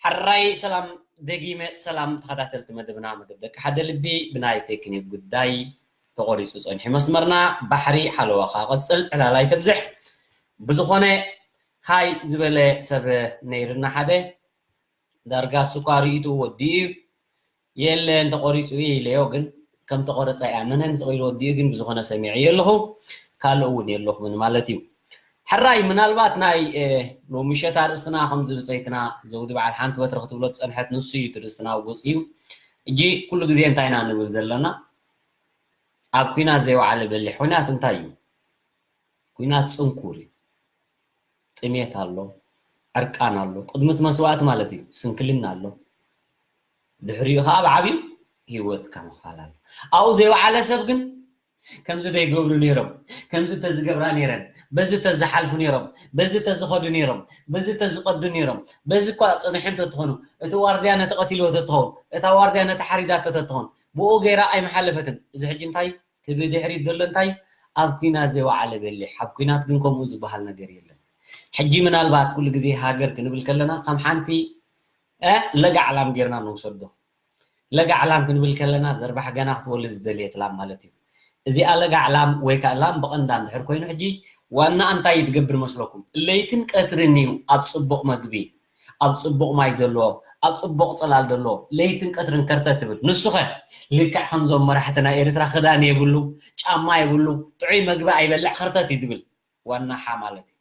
ኣራይ ሰላም፣ ደጊመ ሰላም ተኸታተልቲ መደብና፣ መደብ ደቂ ሓደ ልቢ። ብናይ ቴክኒክ ጉዳይ ተቖሪጹ ጸኒሑ መስመርና። ባሕሪ ሓለዋኻ ቀጽል፣ ዕላል ኣይተብዝሕ። ብዝኾነ ሃይ ዝበለ ሰብ ነይርና ሓደ፣ ዳርጋ ስኳር ርእይቱ ወዲኡ እዩ። የለን ተቖሪጹ እዩ ኢለዮ፣ ግን ከም ተቖረጸ ኣይኣመነን። ስቕ ኢሉ ወዲኡ ግን ብዝኾነ ሰሚዐዮ ኣለኹ። ካልእ እውን የለኹምን ማለት እዩ። ሕራይ ምናልባት ናይ ሎሚ ምሸት ኣርእስትና ከምዚ ብጸይትና ዘውዲ በዓል ሓንቲ በትሪ ክትብሎ ዝጸንሐት ንሱ እዩ እቲ ርእስትና ኣብ ገጹ እዩ። እጂ ኩሉ ግዜ እንታይ ኢና ንብል ዘለና? ኣብ ኲናት ዘይወዓለ በሊሕ። ኲናት እንታይ እዩ? ኲናት ጽንኩር እዩ። ጥሜት ኣሎ፣ ዕርቃን ኣሎ፣ ቅድሚ እቲ መስዋእቲ ማለት እዩ ስንክልና ኣሎ። ድሕሪኡ ከዓ ብዓብዩ ህይወትካ ምኽፋል ኣሎ። ኣብኡ ዘይወዓለ ሰብ ግን ከምዚ ዘይገብሩ ነይሮም፣ ከምዚ ተዝገብራ ነይረን፣ በዚ ተዝሓልፉ ነይሮም፣ በዚ ተዝኸዱ ነይሮም፣ በዚ ተዝቐዱ ነይሮም፣ በዚ እኳ ጸኒሑ እንተትኾኑ፣ እቲ ዋርድያ ነቲ ቀቲልዎ ተትኸውን፣ እታ ዋርድያ ነቲ ሓሪዳቶ ተትኸውን፣ ብኡ ገይራ ኣይምሓለፈትን። እዚ ሕጂ እንታይ እቲ ብድሕሪት ዘሎ እንታይ? ኣብ ኲናት ዘይወዓለ በሊሕ። ኣብ ኲናት ግን ከምኡ ዝበሃል ነገር የለን። ሕጂ ምናልባት ኩሉ ግዜ ሃገር ክንብል ከለና ከም ሓንቲ ለጋዕ ላም ጌርና ንውሰዶ። ለጋዕ ላም ክንብል ከለና ዘርባሕ ገና ክትወልድ ዝደልየት ላም ማለት እዩ። እዚኣ ለጋዕ ላም ወይ ከዓ ላም ብቐንዳ እንድሕር ኮይኑ ሕጂ ዋና እንታይ ትገብር መስለኩም? ለይትን ቀትርን እዩ ኣብ ጽቡቕ መግቢ ኣብ ጽቡቕ ማይ ዘለዎ፣ ኣብ ጽቡቕ ጽላል ዘለዎ፣ ለይትን ቀትርን ከርተት ትብል። ንሱ ኸ ልክዕ ከምዞም መራሕቲ ናይ ኤርትራ ክዳን የብሉ፣ ጫማ የብሉ፣ ጥዑይ መግቢ ኣይበልዕ፣ ከርተት እዩ ትብል። ዋናሓ ማለት እዩ።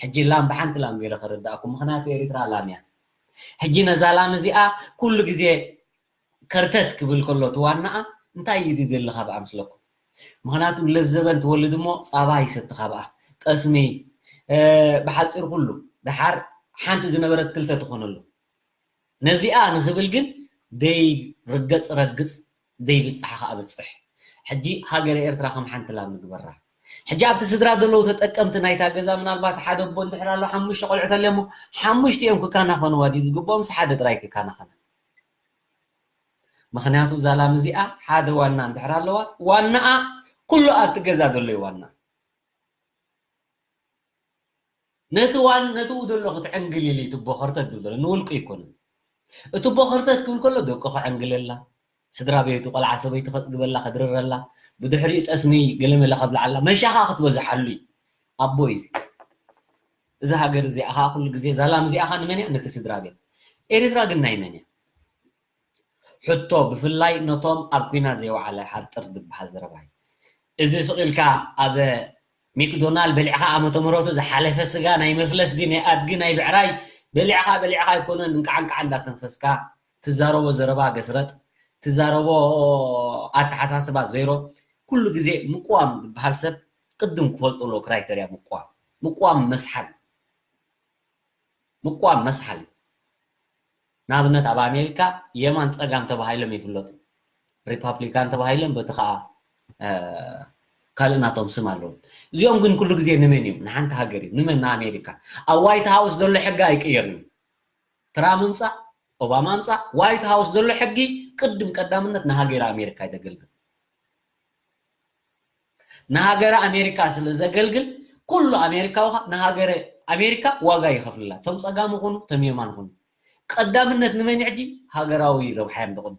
ሕጂ ላም ብሓንቲ ላም ገይረ ከረዳእኩም፣ ምኽንያቱ ኤርትራ ላም እያ። ሕጂ ነዛ ላም እዚኣ ኩሉ ግዜ ከርተት ክብል ከሎ እቲ ዋናኣ እንታይ እዩ ዝደሊ ካብኣ ምስለኩም? ምኽንያቱ ለብዘበን ትወልድ እሞ ፃባ ይሰቲ ካብኣ፣ ጠስሚ፣ ብሓፂር ኩሉ ደሓር ሓንቲ ዝነበረት ክልተ ትኾነሉ። ነዚኣ ንኽብል ግን ደይ ርገፅ ረግፅ፣ ደይ ብፅሓ ከዓ ብፅሕ። ሕጂ ሃገረ ኤርትራ ከም ሓንቲ ላም ንግበራ። ሕጂ ኣብቲ ስድራ ዘለዉ ተጠቀምቲ ናይታ ገዛ ምናልባት ሓደ ኣቦ እንድሕር ኣሎ ሓሙሽተ ቆልዑ ተለሞ ሓሙሽቲኦም ክካናኸንዋ ድዩ ዝግብኦም? ስ ሓደ ጥራይ ክካናኸና። ምኽንያቱ እዛ ላም እዚኣ ሓደ ዋና እንድሕር ኣለዋ፣ ዋናኣ ኩሉ ኣብቲ ገዛ ዘሎ እዩ ዋና። ነቲ ዋን ነቲ ዘሎ ክትዕንግል ኢሉ ትቦ ከርተት ዝብል ዘሎ ንውልቁ ኣይኮነን። እቲ ቦ ከርተት ክብል ከሎ ደቁ ከዕንግለላ፣ ስድራ ቤቱ ቆልዓ ሰበይቱ ከፅግበላ ከድርረላ፣ ብድሕሪኡ ጠስሚ ገለመለ ከብልዓላ፣ መንሻኻ ክትበዝሓሉ እዩ። ኣቦይ እዚ እዚ ሃገር እዚኣ ከዓ ኩሉ ግዜ እዛ ላም እዚኣ ከዓ ንመን እያ? ነቲ ስድራ ቤት። ኤርትራ ግን ናይ መን እያ? ሕቶ ብፍላይ ነቶም ኣብ ኲናት ዘይወዓለ ሓጥር ዝበሃል ዘረባ እዩ። እዚ ስቕ ኢልካ ኣብ ሚክዶናል በሊዕኻ ዓመተ ምህረቱ ዝሓለፈ ስጋ ናይ መፍለስ ድዩ ናይ ኣድጊ ናይ ብዕራይ በሊዕኻ በሊዕኻ ኣይኮነን እንቃዕ እንቃዕ እንዳተንፈስካ ትዛረቦ ዘረባ ገስረጥ ትዛረቦ ኣተሓሳስባ ዜሮ። ኩሉ ግዜ ምቅዋም ዝበሃል ሰብ ቅድም ክፈልጦ ኣለዎ ክራይተርያ ምቅዋም ምቅዋም መስሓል ምቋም መስሓል እዩ። ንኣብነት ኣብ ኣሜሪካ የማን ጸጋም ተባሂሎም ይፍለጡ። ሪፓብሊካን ተባሂሎም በቲ ከዓ ካልእ ናቶም ስም ኣለዎም። እዚኦም ግን ኩሉ ግዜ ንመን እዮም? ንሓንቲ ሃገር እዮም። ንመን? ንኣሜሪካ። ኣብ ዋይት ሃውስ ዘሎ ሕጊ ኣይቅየርን እዩ። ትራም ምምፃእ ኦባማ ምፃእ ዋይት ሃውስ ዘሎ ሕጊ ቅድም ቀዳምነት ንሃገር ኣሜሪካ እዩ ዘገልግል። ንሃገረ ኣሜሪካ ስለ ዘገልግል ኩሉ ኣሜሪካዊ ኸ ንሃገረ ኣሜሪካ ዋጋ ይኸፍልላ። ቶም ጸጋም ይኹኑ ቶም የማን ይኹኑ ቀዳምነት ንመን ሕጂ ሃገራዊ ረብሓ እዮም ዘቐድሙ።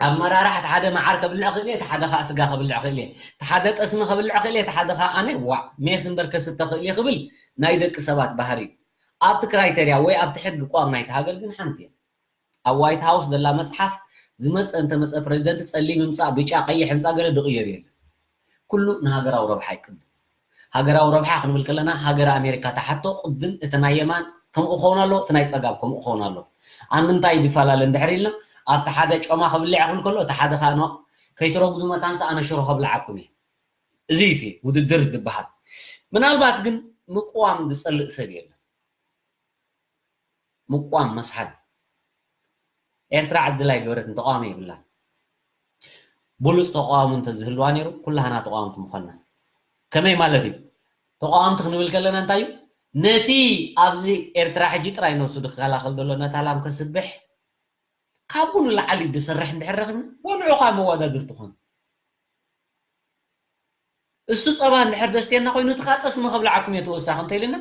ኣመራርሓ እቲ ሓደ መዓር ከብልዕ ክእል እየ፣ እቲ ሓደ ከዓ ስጋ ከብልዕ ክእል እየ፣ እቲ ሓደ ጠስሚ ከብልዕ ክእል እየ፣ እቲ ሓደ ከዓ ኣነ ዋዕ ሜስ እምበር ከስተ ክእል እየ ክብል ናይ ደቂ ሰባት ባህሪ እዩ። ኣብቲ ክራይተርያ ወይ ኣብቲ ሕጊ ቋም ናይቲ ሃገር ግን ሓንቲ እያ። ኣብ ዋይት ሃውስ ዘላ መፅሓፍ ዝመፀ እንተመፀ ፕሬዚደንት ፀሊም ይምፃእ ብጫ ቀይሕ ይምፃእ ገለ ዝቕየር የለን። ኩሉ ንሃገራዊ ረብሓ ይቅድም። ሃገራዊ ረብሓ ክንብል ከለና ሃገረ ኣሜሪካ ተሓቶ ቅድም እቲ ናይ የማን ከምኡ ክኸውን ኣለዎ፣ እቲ ናይ ፀጋም ከምኡ ክኸውን ኣለዎ። ኣብ ምንታይ ይፈላለ እንድሕር ኢልና ኣብቲ ሓደ ጮማ ክብልዕ ክብል ከሎ እቲ ሓደ ከዓ ኖ ከይትረጉዱ መታንሳ ኣነ ሽሮ ከብልዓኩም እየ። እዚ እቲ ውድድር ዝበሃል። ምናልባት ግን ምቅዋም ዝፀልእ ሰብ የለን። ምቋም መስሓል። ኤርትራ ዕድል ኣይገበረትን፣ ተቃዋሚ የብላን። ብሉፅ ተቃዋሚ እንተዝህልዋ ነይሩ ኩላህና ተቃወምቲ ምኾንና። ከመይ ማለት እዩ? ተቃወምቲ ክንብል ከለና እንታይ እዩ? ነቲ ኣብዚ ኤርትራ ሕጂ ጥራይ ነብሱ ዝከላኸል ዘሎ ነታ ላም ከስብሕ ካብኡ ንላዕሊ ዝሰርሕ እንድሕር ረኺብና ወንዑ ከዓ መወዳድርቲ ኾኑ። እሱ ጸባ እንድሕር ደስትየና ኮይኑ እቲ ከዓ ጠስሚ ከብልዓኩም እየ ተወሳኺ እንተኢልና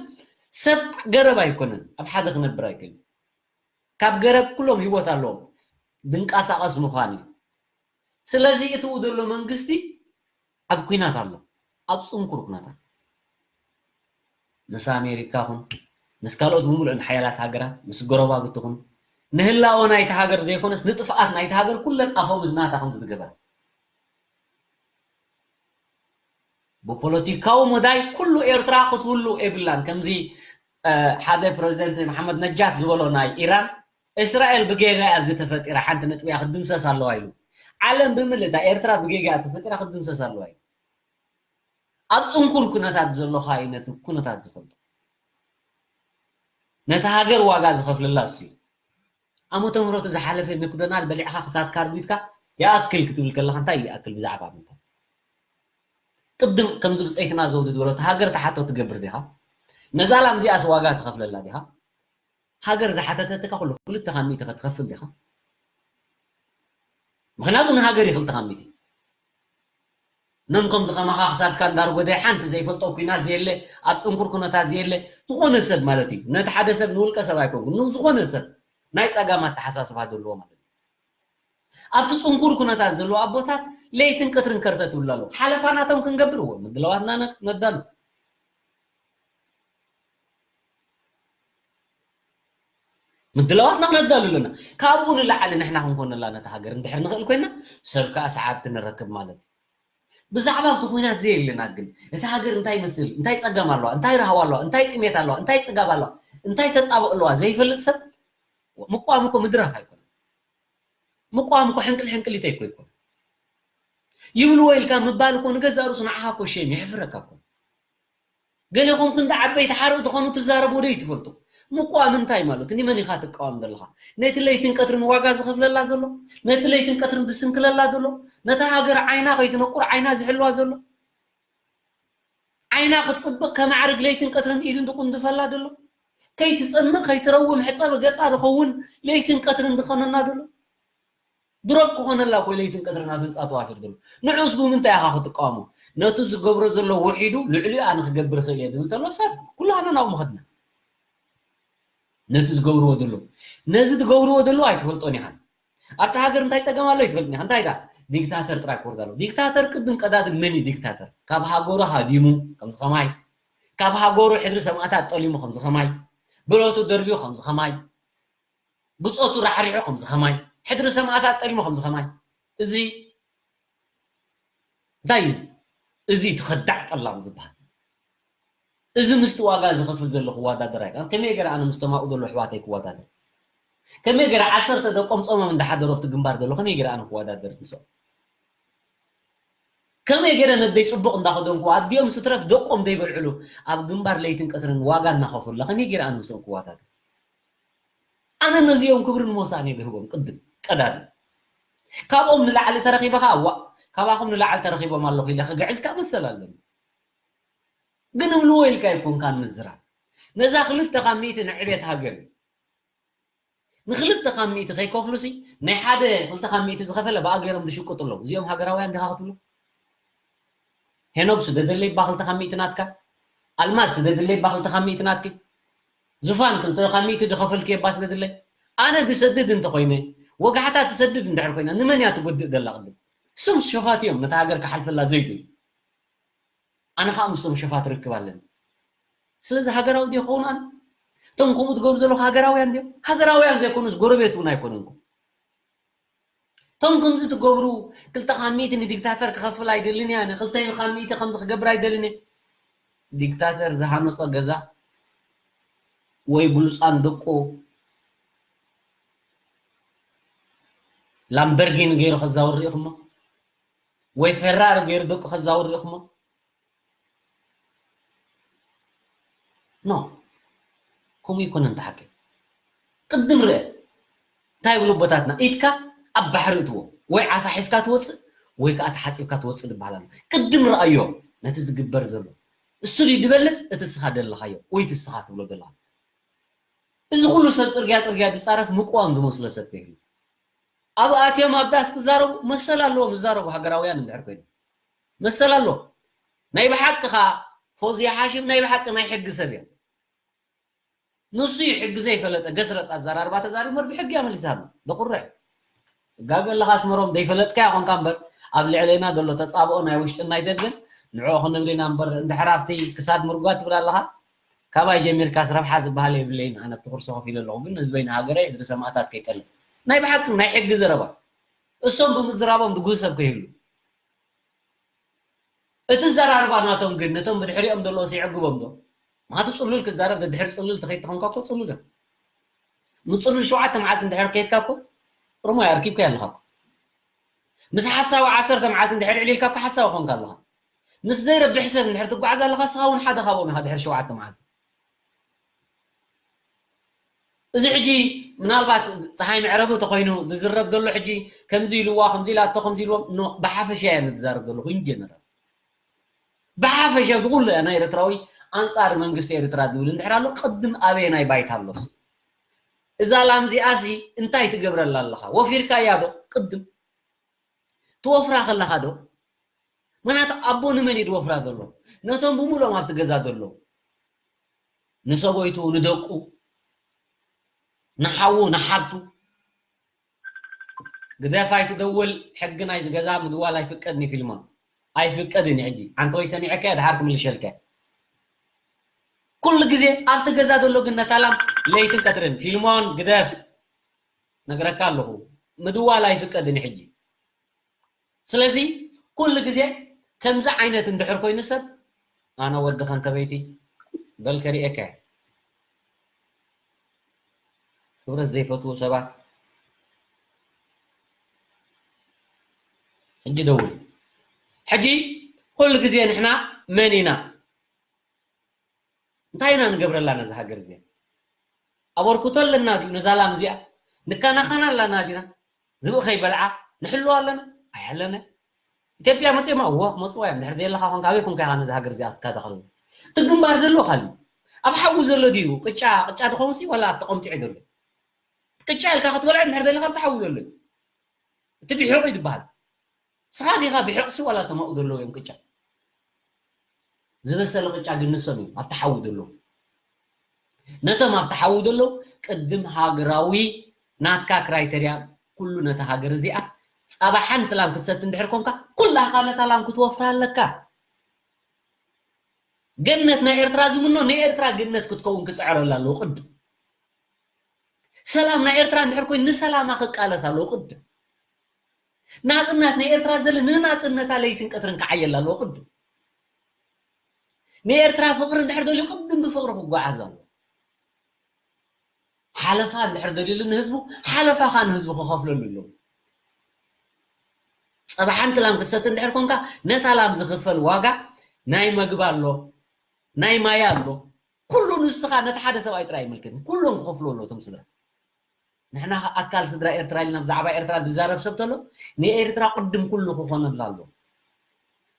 ሰብ ገረብ ኣይኮነን፣ ኣብ ሓደ ክነብር ኣይክእልን። ካብ ገረብ ኩሎም ህይወት ኣለዎም። ድንቃሳቐስ ምዃን እዩ። ስለዚ እትኡ ዘሎ መንግስቲ ኣብ ኲናት ኣሎ፣ ኣብ ጽንኩር ኩነታት። ምስ ኣሜሪካ ኹን፣ ምስ ካልኦት ብምሉእን ሓያላት ሃገራት፣ ምስ ጎረባብቲ ኹን፣ ንህላወ ናይቲ ሃገር ዘይኮነስ ንጥፍኣት ናይቲ ሃገር ኩለን ኣፎም ዝናታ ከም ዝትገበር። ብፖለቲካዊ መዳይ ኩሉ ኤርትራ ክትህሉ የብላን። ከምዚ፣ እ፣ ሓደ ፕረዚደንት መሓመድ ነጃት ዝበሎ ናይ ኢራን፣ እስራኤል ብጌጋ እያ እዚ ተፈጢራ፣ ሓንቲ ነጥቢ እያ ክትድምሰስ ኣለዋ ኢሉ። ዓለም ብምልእታ ኤርትራ ብጌጋ እያ ተፈጢራ ክትድምሰስ ኣለዋ ኢሉ። ኣብ ጽንኩር ኩነታት ዘለኻ እዩ ነቲ ኩነታት ዝፈልጦ። ነቲ ሃገር ዋጋ ዝኸፍለላ እሱ እዩ። ዓመተ ምህረቱ ዝሓለፈ መክዶናል በሊዕኻ ክሳትካ ኣርጒትካ ይኣክል ክትብል ከለኻ እንታይ ይኣክል ብዛዕባ ምንታይ? ቅድም ከምዚ ብጸይትና ዘውዲ ዝበሎ፣ እቲ ሃገር ተሓቶ ትገብር ዲኻ? ነዛ ላም እዚኣስ ዋጋ ትኸፍለላ ዲኻ? ሃገር ዝሓተተትካ ኩሉ ክልተ ካብ ሚእቲ ክትኸፍል ዲኻ? ምኽንያቱ ንሃገር እዩ ክልተ ካብ ሚእቲ። ነን ከምዚ ከማኻ ክሳድካ እንዳርጎደ ሓንቲ ዘይፈልጦ ኩናት ዘየለ፣ ኣብ ጽንኩር ኩነታት ዘየለ፣ ዝኾነ ሰብ ማለት እዩ። ነቲ ሓደ ሰብ ንውልቀ ሰብ ኣይኮንኩን፣ ንዝኾነ ሰብ ናይ ጸጋም ኣተሓሳስባ ዘለዎ ማለት እዩ። ኣብቲ ጽንኩር ኩነታት ዘለዉ ኣቦታት ለይትን ቀትርን ከርተት ይብሉ ኣለዉ። ሓለፋ ናቶም ክንገብር እዎ፣ ምድላዋትና ነ-፣ ነዳሉ። ምድላዋትና ነዳሉ ኣለና። ካብኡ ንላዕሊ ንሕና ክንኮነላ ነታ ሃገር እንድሕር ንኽእል ኮይና፣ ሰብ ከኣ ሰዓብቲ ንረክብ ማለት እዩ። ብዛዕባ ኣብቲ ኲናት ዘየለና ግን፣ እታ ሃገር እንታይ ይመስል፣ እንታይ ጸገም ኣለዋ፣ እንታይ ረሃዋ ኣለዋ፣ እንታይ ጥሜት ኣለዋ፣ እንታይ ጽጋብ ኣለዋ፣ እንታይ ተጻብኦ ኣለዋ ዘይፈልጥ ሰብ፣ ምቋም እኮ ምድራፍ ኣይኮነን። ምቋም እኮ ሕንቅል ሕንቅሊተይ እኮ ኣይኮነን። ይብልዎ ኢልካ ምባል እኮ ንገዛእ ርእሱ ንዓኻ እኮ ሼም የሕፍረካ እኮ። ገለ ኮም ክንዲ ዓበይቲ ሓርኢ ትኾኑ ትዛረቡ ወደይ ትፈልጡ። ምቋም እንታይ ማለት? ንመን ኢኻ ትቃወም ዘለኻ? ነቲ ለይትን ቀትርን ዋጋ ዝኸፍለላ ዘሎ? ነቲ ለይትን ቀትርን ዝስንክለላ ዘሎ? ነታ ሃገር ዓይና ከይትነቁር ዓይና ዝሕልዋ ዘሎ? ዓይና ክትጽብቕ ከማዕርግ ለይትን ቀትርን ኢድን ዝቁንድፈላ ዘሎ? ከይትጸምእ ከይትረዊ መሕጸቢ ገጻ ዝኸውን ለይትን ቀትርን ዝኾነና ዘሎ? ድሮፕ ክኾነላ እኮ ለይትን ቀትርን ኣብ ህንጻ ተዋፊሩ ዘሎ። ንዑስ ብምንታይ ኢኻ ክትቃወሞ? ነቱ ዝገብሮ ዘሎ ውሒዱ ልዕሊኡ ኣነ ክገብር እኽእል እየ ዝብል ተሎ ሰብ ኩላህና ናብኡ ምኸድና። ነቲ ዝገብርዎ ዘሎ፣ ነዚ ዝገብርዎ ዘለዉ ኣይትፈልጦን ኢኻ። ኣብታ ሃገር እንታይ ጸገም ኣሎ ኣይትፈልጥን ኢኻ። እንታይ ደኣ? ዲክታተር ጥራይ ክወርድ ኣሎ። ዲክታተር ቅድም ቀዳድም መን እዩ ዲክታተር? ካብ ሃገሩ ሃዲሙ ከምዚ ኸማይ፣ ካብ ሃገሩ ሕድሪ ሰማእታት ጠሊሙ ከምዚ ኸማይ፣ ብረቱ ደርቢዩ ከምዚ ኸማይ፣ ብጾቱ ራሕሪሑ ከምዚ ኸማይ፣ ሕድሪ ሰማእታት ጠሊሙ ከምዚ ኸማይ። እዚ እንታይ እዩ እዚ? እዚ እቲ ከዳዕ ጠላም ዝበሃል። እዚ ምስቲ ዋጋ ዝኸፍል ዘሎ ክወዳደር ኣይከኣልን። ከመይ ገይረ ኣነ ምስቶም ኣብኡ ዘሎ ኣሕዋተይ ክወዳደር? ከመይ ገይረ ዓሰርተ ደቆም ጾሞም እንዳሓደሩ ኣብቲ ግንባር ዘሎ ከመይ ገይረ ኣነ ክወዳደር ምስኦም? ከመይ ገይረ ነደይ ጽቡቕ እንዳኸደንኩ ኣዲኦም ስትረፍ ደቆም ዘይበልዕሉ ኣብ ግንባር ለይትን ቀትርን ዋጋ እናኸፈሉላ ከመይ ገይረ ኣነ ምስኦም ክወዳደር? ኣነ ነዚኦም ክብርን ሞሳን እየ ዝህቦም። ቅድም ቀዳድም ካብኦም ንላዕሊ ተረኺበኻ ዋእ፣ ካባኹም ንላዕሊ ተረኺቦም ኣለኹ ኢለ ክግዕዝ ከኣ መሰል ኣለኒ። ግን እብልዎ ኢልካ ኣይኮንካን ምዝራብ። ነዛ ክልተ ካብ ሚእቲ ንዕቤት ሃገር እዩ። ንክልተ ካብ ሚእቲ ከይከፍሉሲ ናይ ሓደ ክልተ ካብ ሚእቲ ዝኸፈለ ብኣ ገይሮም ዝሽቅጡ ኣለዉ። እዚኦም ሃገራውያን ዲኻ ክትብሉ? ሄኖክ ስደደለይ እባ ክልተ ካብ ሚእቲ ናትካ። ኣልማዝ ስደደለይ እባ ክልተ ካብ ሚእቲ ናትኪ። ዙፋን ክልተ ካብ ሚእቲ ዝኸፈልኪ እባ ስደደለይ። ኣነ ዝሰድድ እንተኾይነ፣ ወጋሕታ ትሰድድ እንድሕር ኮይና፣ ንመን እያ ትጎድእ ዘላ ቅድም? እሶም ሸፋት እዮም ነታ ሃገር ክሓልፈላ ዘይደልዩ። ኣነ ከዓ ምስቶም ሸፋት ርክብ ኣለኒ። ስለዚ ሃገራዊ ድዮ ክኸውን ኣነ? እቶም ከምኡ ትገብሩ ዘለኹ ሃገራውያን ድዮም? ሃገራውያን ዘይኮኑስ ጎረቤት እውን ኣይኮኑን እኮ። እቶም ከምዚ ትገብሩ፣ ክልተ ካብ ሚእቲ ንዲክታተር ክኸፍል ኣይደልን እየ ኣነ፣ ክልተ ካብ ሚእቲ ከምዚ ክገብር ኣይደልን እየ። ዲክታተር ዝሃነጾ ገዛ ወይ ብሉጻን ደቁ ላምበርጊኒ ገይሩ ከዛውር ርኢኹሞ? ወይ ፌራሪ ገይሩ ደቁ ከዛውር ርኢኹሞ? ኖ፣ ከምኡ ይኮነን እቲ ሓቂ። ቅድም ርአ፣ እንታይ ይብሉ ኣቦታትና? ኢድካ ኣብ ባሕሪ እትዎ፣ ወይ ዓሳ ሒዝካ ትወፅእ፣ ወይ ከዓ ተሓፂብካ ትወፅእ ዝበሃል ኣሎ። ቅድም ረኣዮ ነቲ ዝግበር ዘሎ። እሱ ድዩ ዝበልፅ እቲ እስኻ ደለኻዮ ወይ እቲ እስኻ ትብሎ ዘለኻ? እዚ ኩሉ ሰብ ፅርግያ ፅርግያ ዝፃረፍ ምቅዋም ዝመስሎ ሰብ ከይህሉ። ኣብ ኣትዮም ኣብ ዳስ ክዛረቡ መሰል ኣለዎም፣ ዝዛረቡ ሃገራውያን እንድሕር ኮይኖም መሰል ኣለዎም። ናይ ብሓቂ ኸዓ ፎዝያ ሓሽም ናይ ብሓቂ ናይ ሕጊ ሰብ እዮም። ንሱ እዩ ሕጊ ዘይፈለጠ ገስረጥ ኣዘራርባ ተዛሪቡ እምበር ብሕጊ እያ መሊሳሉ። ደቁርዕ። ትጋገ ኣለኻ ኣስመሮም፣ ዘይፈለጥካያ ኾንካ እምበር ኣብ ልዕሌና ዘሎ ተጻብኦ ናይ ውሽጥን ናይ ደገን ንዕኡ ክንብል ኢና እምበር እንድሕር ኣብቲ ክሳድ ምርጓድ ትብል ኣለኻ። ካባይ ጀሚርካስ ረብሓ ዝበሃል የብለይን። ኣነ ኣብቲ ኩርሲ ኮፍ ኢለ ኣለኹ፣ ግን ህዝበይ ንሃገረይ ዕድሪ ሰማእታት ከይጠልም። ናይ ብሓቂ ናይ ሕጊ ዘረባ። እሶም ብምዝራቦም ድጉህ ሰብ ከይህሉ። እቲ ዘራርባ ናቶም ግን ነቶም ብድሕሪኦም ዘለዉ ሲዕግቦም ዶ? ማቱ ጽሉል ክዛረብ ድሕር ጽሉል ተኸይድ ተኾንካ እኮ ጽሉል እዮም። ምስ ጽሉል ሸውዓተ መዓልቲ እንድሕር ከይድካ እኮ ርሞይ ኣርኪብካ ኣለኻ እኮ። ምስ ሓሳዊ ዓሰርተ መዓልቲ እንድሕር ዕሊልካ እኮ ሓሳዊ ኾንካ ኣለኻ። ምስ ዘይረብሕ ሰብ እንድሕር ትጓዓዝ ኣለኻ፣ ንስኻ እውን ሓደ ካብኦም ኢኻ ድሕር ሸውዓተ መዓልቲ። እዚ ሕጂ ምናልባት ፀሓይ መዕረቢ ተኾይኑ ዝዝረብ ዘሎ ሕጂ ከምዚ ኢልዋ፣ ከምዚ ኢላቶ፣ ከምዚ ኢልዎም፣ ኖ፣ ብሓፈሻ እየ ንትዛረብ ዘለኹ፣ ኢን ጀነራል። ብሓፈሻ ዝኹሉ እያ ናይ ኤርትራዊ ኣንጻር መንግስቲ ኤርትራ ዝብል እንድሕር ኣሎ፣ ቅድም ኣበየናይ ባይታ ኣሎስ? እዛ ላም እዚኣሲ እንታይ ትገብረላ ኣለኻ? ወፊርካያ ዶ? ቅድም ትወፍራ ከለኻ ዶ? ምኽንያቱ ኣቦ ንመን እዩ ድወፍራ ዘሎ? ነቶም ብምሎም ኣብቲ ገዛ ዘለዉ። ንሰበይቱ፣ ንደቁ፣ ንሓዉ፣ ንሓብቱ። ግደፍ ኣይትደውል፣ ሕጊ ናይዚ ገዛ ምድዋል ኣይፍቀድን እዩ ፊልሞን። ኣይፍቀድን እዩ ሕጂ። ኣንተ ወይ ሰሚዐካ እየ፣ ድሓር ክምልሸልካ እየ። ኩሉ ግዜ ኣብቲ ገዛ ዘሎ ግን ነታ ላም ለይትን ቀትርን፣ ፊልሞን ግደፍ፣ ነግረካ ኣለኹ። ምድዋል ኣይፍቀድን እዩ ሕጂ። ስለዚ ኩሉ ግዜ ከምዚ ዓይነት እንድሕር ኮይኑ ሰብ፣ ኣነ ወዲ ከንተበይቲ በል ከሪኤካ እየ። ክብረት ዘይፈትዉ ሰባት ሕጂ ደውል። ሕጂ ኩሉ ግዜ ንሕና መን ኢና? እንታይ ኢና ንገብረላ ነዛ ሃገር እዚኣ? ኣበርክቶ ኣለና ድዩ ነዛ ላም እዚኣ? ንከናኸና ኣለና ዲና? ዝብኢ ከይበልዓ ንሕልዋ ኣለና? ኣይሓለና። ኢትዮጵያ መፅኦም፣ እዎ፣ ክመፅዋ እዮም። እንድሕር ዘየለኻ ኾንካ ኣበይ ኮንካ ኢኻ ነዛ ሃገር እዚኣ ትከታተል? እቲ ግንባር ዘሎ ካሊእ። ኣብ ሓዊ ዘሎ ድዩ? ቅጫ፣ ቅጫ ድኸውን ሲ ዋላ ኣብ ተቐምጢዑ ዘሎ? ቅጫ ኢልካ ክትበልዖ እንድሕር ዘለኻ ኣብቲ ሓዊ ዘሎ እዩ። እቲ ብሕቑ እዩ ዝበሃል። ንስኻ ዲኻ ብሕቑሲ ዋላ እቶም ኣብኡ ዘለዉ እዮም ቅጫ? ዝበሰለ ቅጫ ግን ንሶም እዮም ኣብቲ ሓዊ ዘለዉ። ነቶም ኣብቲ ሓዊ ዘለዉ ቅድም ሃገራዊ ናትካ ክራይተርያ ኩሉ ነታ ሃገር እዚኣ ጸባ ሓንቲ ላም ክትሰቲ እንድሕር ኮንካ ኩላኻ ነታ ላም ክትወፍራ ኣለካ። ገነት ናይ ኤርትራ ዝምኖ ንኤርትራ ገነት ክትከውን ክጽዕረላ ኣለዎ ቅድም። ሰላም ናይ ኤርትራ እንድሕር ኮይኑ ንሰላማ ክቃለስ ኣለዎ ቅድም። ናጽነት ናይ ኤርትራ ዝደሊ ንናጽነታ ለይትን ቀትርን ክዓየላ ኣለዎ ቅድም። ንኤርትራ ፍቕሪ እንድሕር ደልዩ ቅድም ብፍቕሪ ክጓዓዝ ኣለዎ። ሓለፋ እንድሕር ደልዩሉ ንህዝቡ ሓለፋ ኸኣ ንህዝቡ ክኸፍለሉ ኣለዎ። ጸባ ሓንቲ ላም ክትሰቲ እንድሕር ኮንካ ነታ ላም ዝኽፈል ዋጋ ናይ መግቢ ኣሎ፣ ናይ ማይ ኣሎ። ኩሉ ንስኻ ነቲ ሓደ ሰብኣይ ጥራይ ኣይምልከትን። ኩሎም ክኸፍሉ ኣለዎ እቶም ስድራ። ንሕና ኸኣ ኣካል ስድራ ኤርትራ ኢልና ብዛዕባ ኤርትራ ዝዛረብ ሰብ ተሎ ንኤርትራ ቅድም ኩሉ ክኾነላ ኣለዎ።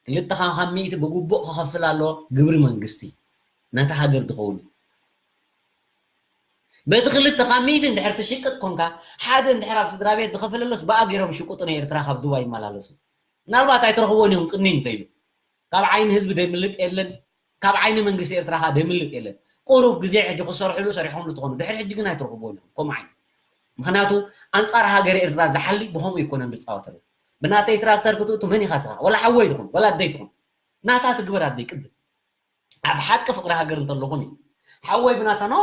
ክልተ ካብ ሚእቲ ብግቡእ ክኸፍል ኣለዎ ግብሪ መንግስቲ ነታ ሃገር ዝኸውን። በቲ ክልተ ካብ ሚእቲ እንድሕር ትሽቅጥ ኮንካ ሓደ እንድሕር ኣብ ስድራ ቤት ዝኸፍለሎስ ብኣ ገይሮም ሽቁጡ ናይ ኤርትራ ካብ ዱባይ ይመላለሱ። ምናልባት ኣይትረኽቦን እዮም ቅኒን እንተይሉ ካብ ዓይኒ ህዝቢ ደምልጥ የለን። ካብ ዓይኒ መንግስቲ ኤርትራ ኸኣ ደምልጥ የለን። ቁሩብ ግዜ ሕጂ ክሰርሕሉ ሰሪሖምሉ ትኾኑ ድሕሪ ሕጂ ግን ኣይትረኽብዎን ኢኹም ከምኡ ዓይነት። ምኽንያቱ ኣንጻር ሃገር ኤርትራ ዝሓሊ ብኸምኡ ኣይኮነን ዝጻወተሉ። ብናተይ ትራክተር ክትእቱ መን ኢኻ ስኻ? ወላ ሓወይ ትኹን ወላ ኣደይ ትኹን ናታ ትግበር ኣደይ ቅድም ኣብ ሓቂ ፍቕሪ ሃገር እንተለኹም እዩ። ሓወይ ብናታ ኖ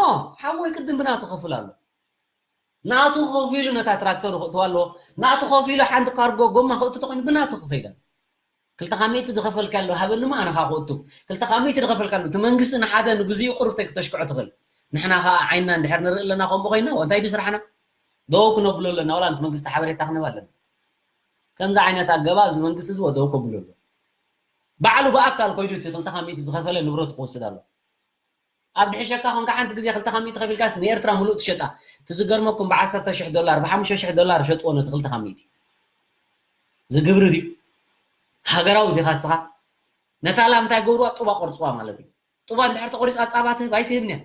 ሓወይ ቅድም ብናቱ ክፍል ኣሎ። ናቱ ከፊሉ ነታ ትራክተር ክእትዋ ኣለዎ። ናቱ ከፊሉ ሓንቲ ካርጎ ጎማ ክእቱ ተኾይኑ ብናቱ ክኸይዳ ክልተ ካብ ሚእቲ ዝኸፈልካሉ ሃበኒ እሞ ኣነ ኸኣ ክእቱ። ክልተ ካብ ሚእቲ ዝኸፈልካሉ እቲ መንግስቲ ንሓደ ንግዚኡ ቁሩብ ተይ ክተሽክዖ ትኽእል። ንሕና ኸኣ ዓይንና እንድሕር ንርኢ ኣለና ከምኡ ኮይና እንታይ ድዩ ስራሕና? ደው ክነብሎ ኣለና ዋላ ነቲ መንግስቲ ሓበሬታ ክንህብ ኣለና። ከምዚ ዓይነት ኣገባብ እዚ መንግስቲ እዚ ደው ከብሎ ኣሎ። ባዕሉ ብኣካል ኮይዱ እቲ ክልተ ካብ ሚእቲ ዝኸፈለ ንብረቱ ክወስድ ኣሎ። ኣብ ድሕሸካ ኮንካ ሓንቲ ግዜ ክልተ ካብ ሚእቲ ከፊልካስ ንኤርትራ ሙሉእ ትሸጣ። እቲ ዝገርመኩም ብዓሰርተ ሽሕ ዶላር ብሓሙሽተ ሽሕ ዶላር ሸጥዎ ነቲ ክልተ ካብ ሚእቲ። ዝግብሪ ድዩ? ሃገራዊ ዲኻ እስኻ? ነታ ላም እንታይ ገብርዋ? ጡባ ቆርጽዋ ማለት እዩ። ጡባ እንድሕር ተቆሪጻ ጻባ ትህብ ኣይትህብን እያ።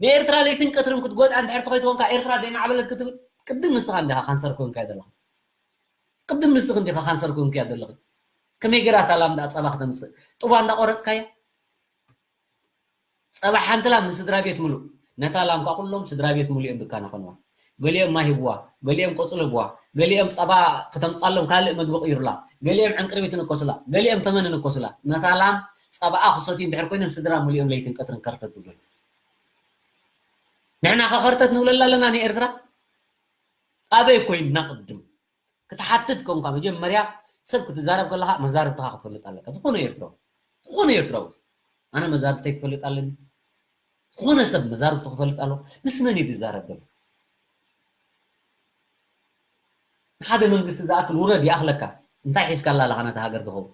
ንኤርትራ ለይትን ቀትርን ክትጎድኣ እንድሕር ተኾይትኮንካ ኤርትራ ደይማዕበለት ክትብል ቅድም ንስኻ እንዲኻ ካንሰር ኮንካ ዘለኻ። ቅድም ንስኽ እንዲኻ ካንሰር ኮንካ ዘለኻ። ከመይ ገይራ እታ ላም ደኣ ጸባ ክተምጽእ? ጡባ እንዳቆረጽካያ? ጸባ ሓንቲ ላም ንስድራ ቤት ምሉእ። ነታ ላም ከኣ ኩሎም ስድራ ቤት ሙሉኦም ድካና ኮንዋ። ገሊኦም ማይ ሂብዋ፣ ገሊኦም ቆጽሊ ሂብዋ፣ ገሊኦም ጸባ ከተምጻሎም ካልእ መግቢ ቅይሩላ፣ ገሊኦም ዕንቅርቢት ንኮስላ፣ ገሊኦም ተመን ንኮስላ። ነታ ላም ጸባኣ ክሰትዩ እንድሕር ኮይኖም ስድራ ሙሉኦም ለይትን ቀትርን ከርተት ትብሉ። ንሕና ከ ከርተት ንብለላ ኣለና ንኤርትራ? ኣበይ ኮይንና ቅድም ክትሓትት ኮንካ መጀመርያ ሰብ ክትዛረብ ከለኻ መዛርብትኻ ክትፈልጥ ኣለካ። ዝኾነ ኤርትራዊ፣ ዝኾነ ኤርትራዊ፣ ኣነ መዛርብተይ ክፈልጥ ኣለኒ። ዝኾነ ሰብ መዛርብቱ ክፈልጥ ኣለዎ። ምስ መን እዩ ዝዛረብ ዘሎ? ንሓደ መንግስቲ ዝኣክል ውረድ ይኣኽለካ። እንታይ ሒዝካላ ኣለኻ ነታ ሃገር ትኸውን?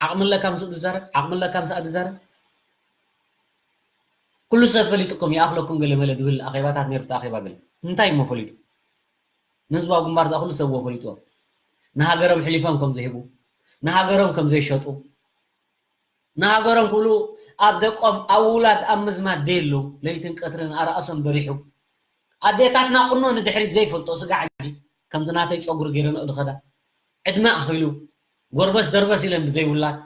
ዓቕሚ ኣለካ ምስኡ ዝዛረብ? ዓቕሚ ኣለካ ምስኣ ዝዛረብ? ኩሉ ሰብ ፈሊጥኩም ይኣኽለኩም ገለ መለ ዝብል ኣኼባታት ነይሩ፣ እቲ ኣኼባ ገለ እንታይ እሞ ፈሊጡ? ንህዝባዊ ግንባር ዝኣኽሉ ሰብ እዎ ፈሊጥዎም። ንሃገሮም ሕሊፎም ከም ዘይህቡ፣ ንሃገሮም ከም ዘይሸጡ፣ ንሃገሮም ክብሉ ኣብ ደቆም ኣብ ውላድ ኣብ ምዝማድ ደየሉ ለይትን ቀትርን ኣርኣሶም በሪሑ ኣዴታትና ቁኖ ንድሕሪት ዘይፈልጦ ስጋ ሕጂ ከምዚ ናተይ ጸጉሪ ገይረንኦ ዝኸዳ ዕድመ ኣኺሉ ጎርበስ ደርበስ ኢለን ብዘይ ውላድ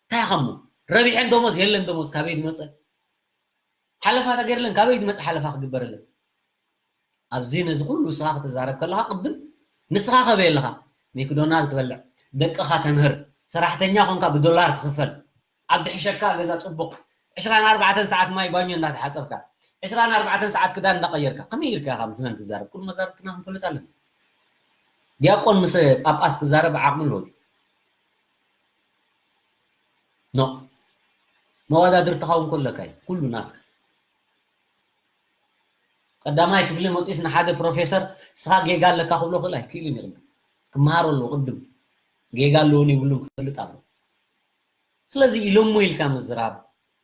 እንታይ ኢኻ እሞ ረቢሐን ደሞዝ የለን ደሞዝ ካበይ ዝመጸ ሓለፋ ተገይርለን ካበይ ዝመጽእ ሓለፋ ክግበረለን? ኣብዚ ነዚ ኩሉ ንስኻ ክትዛረብ ከለኻ ቅድም ንስኻ ከበይ ኣለኻ? ሜክዶናልድ ትበልዕ፣ ደቅኻ ተምህር፣ ሰራሕተኛ ኮንካ ብዶላር ትኽፈል፣ ኣብ ድሕሸካ ገዛ ጽቡቕ ዕስራን ኣርባዕተን ሰዓት ማይ ባኞ እንዳተሓጸብካ ዕስራን ኣርባዕተን ሰዓት ክዳን እንዳቐየርካ ከመይ ኢልካ ኢኻ ምስ መን ትዛረብ? ኩሉ መዛርብትና ክንፈልጥ ኣለና። ዲያቆን ምስ ጳጳስ ክዛረብ ዓቕሚ ኣለዎ ድዩ? ኖ መወዳድርትኻ እውን ከለካ እዩ ኩሉ ናትካ። ቀዳማይ ክፍሊ መፂስ ንሓደ ፕሮፌሰር ስኻ ጌጋ ኣለካ ክብሎ ክእል ኣይክእልን ይቕድም ክመሃር ኣለዎ ቅድም ጌጋ ኣለዎ ይብሉ ክፈልጥ ኣሎ። ስለዚ ኢሎሞ ኢልካ ምዝራብ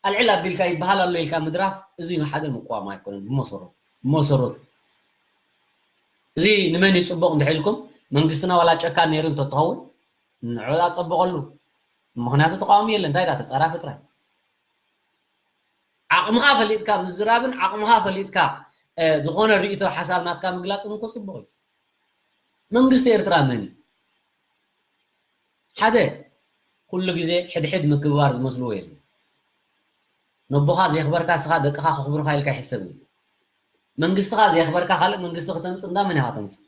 ኣልዕል ኣቢልካ ይበሃል ኣሎ ኢልካ ምድራፍ እዚ ንሓደ ምቋም ኣይኮነን። ብመሰረቱ ብመሰረቱ እዚ ንመን ይፅቡቕ እንድሕልኩም መንግስትና ዋላ ጨካን ነይሩ እንተትኸውን ንዑ ኣፀብቐሉ። ምኽንያቱ ተቃዋሚ የለ እንታይ ዳ ተፃራፊ ጥራይ። ዓቕምኻ ፈሊጥካ ምዝራብን ዓቕምኻ ፈሊጥካ ዝኾነ ርእይቶ ሓሳብ ናትካ ምግላፅን እኮ ፅቡቕ እዩ። መንግስቲ ኤርትራ መን እዩ? ሓደ ኩሉ ግዜ ሕድሕድ ምክብባር ዝመስልዎ የለን። ነቦኻ ዘየኽበርካ ስኻ ደቅኻ ከኽብሩኻ ኢልካ ይሕሰብ እዩ። መንግስትኻ ዘየኽበርካ ካልእ መንግስቲ ክተምፅእ እንዳ መን ኢኻ ተምፅእ?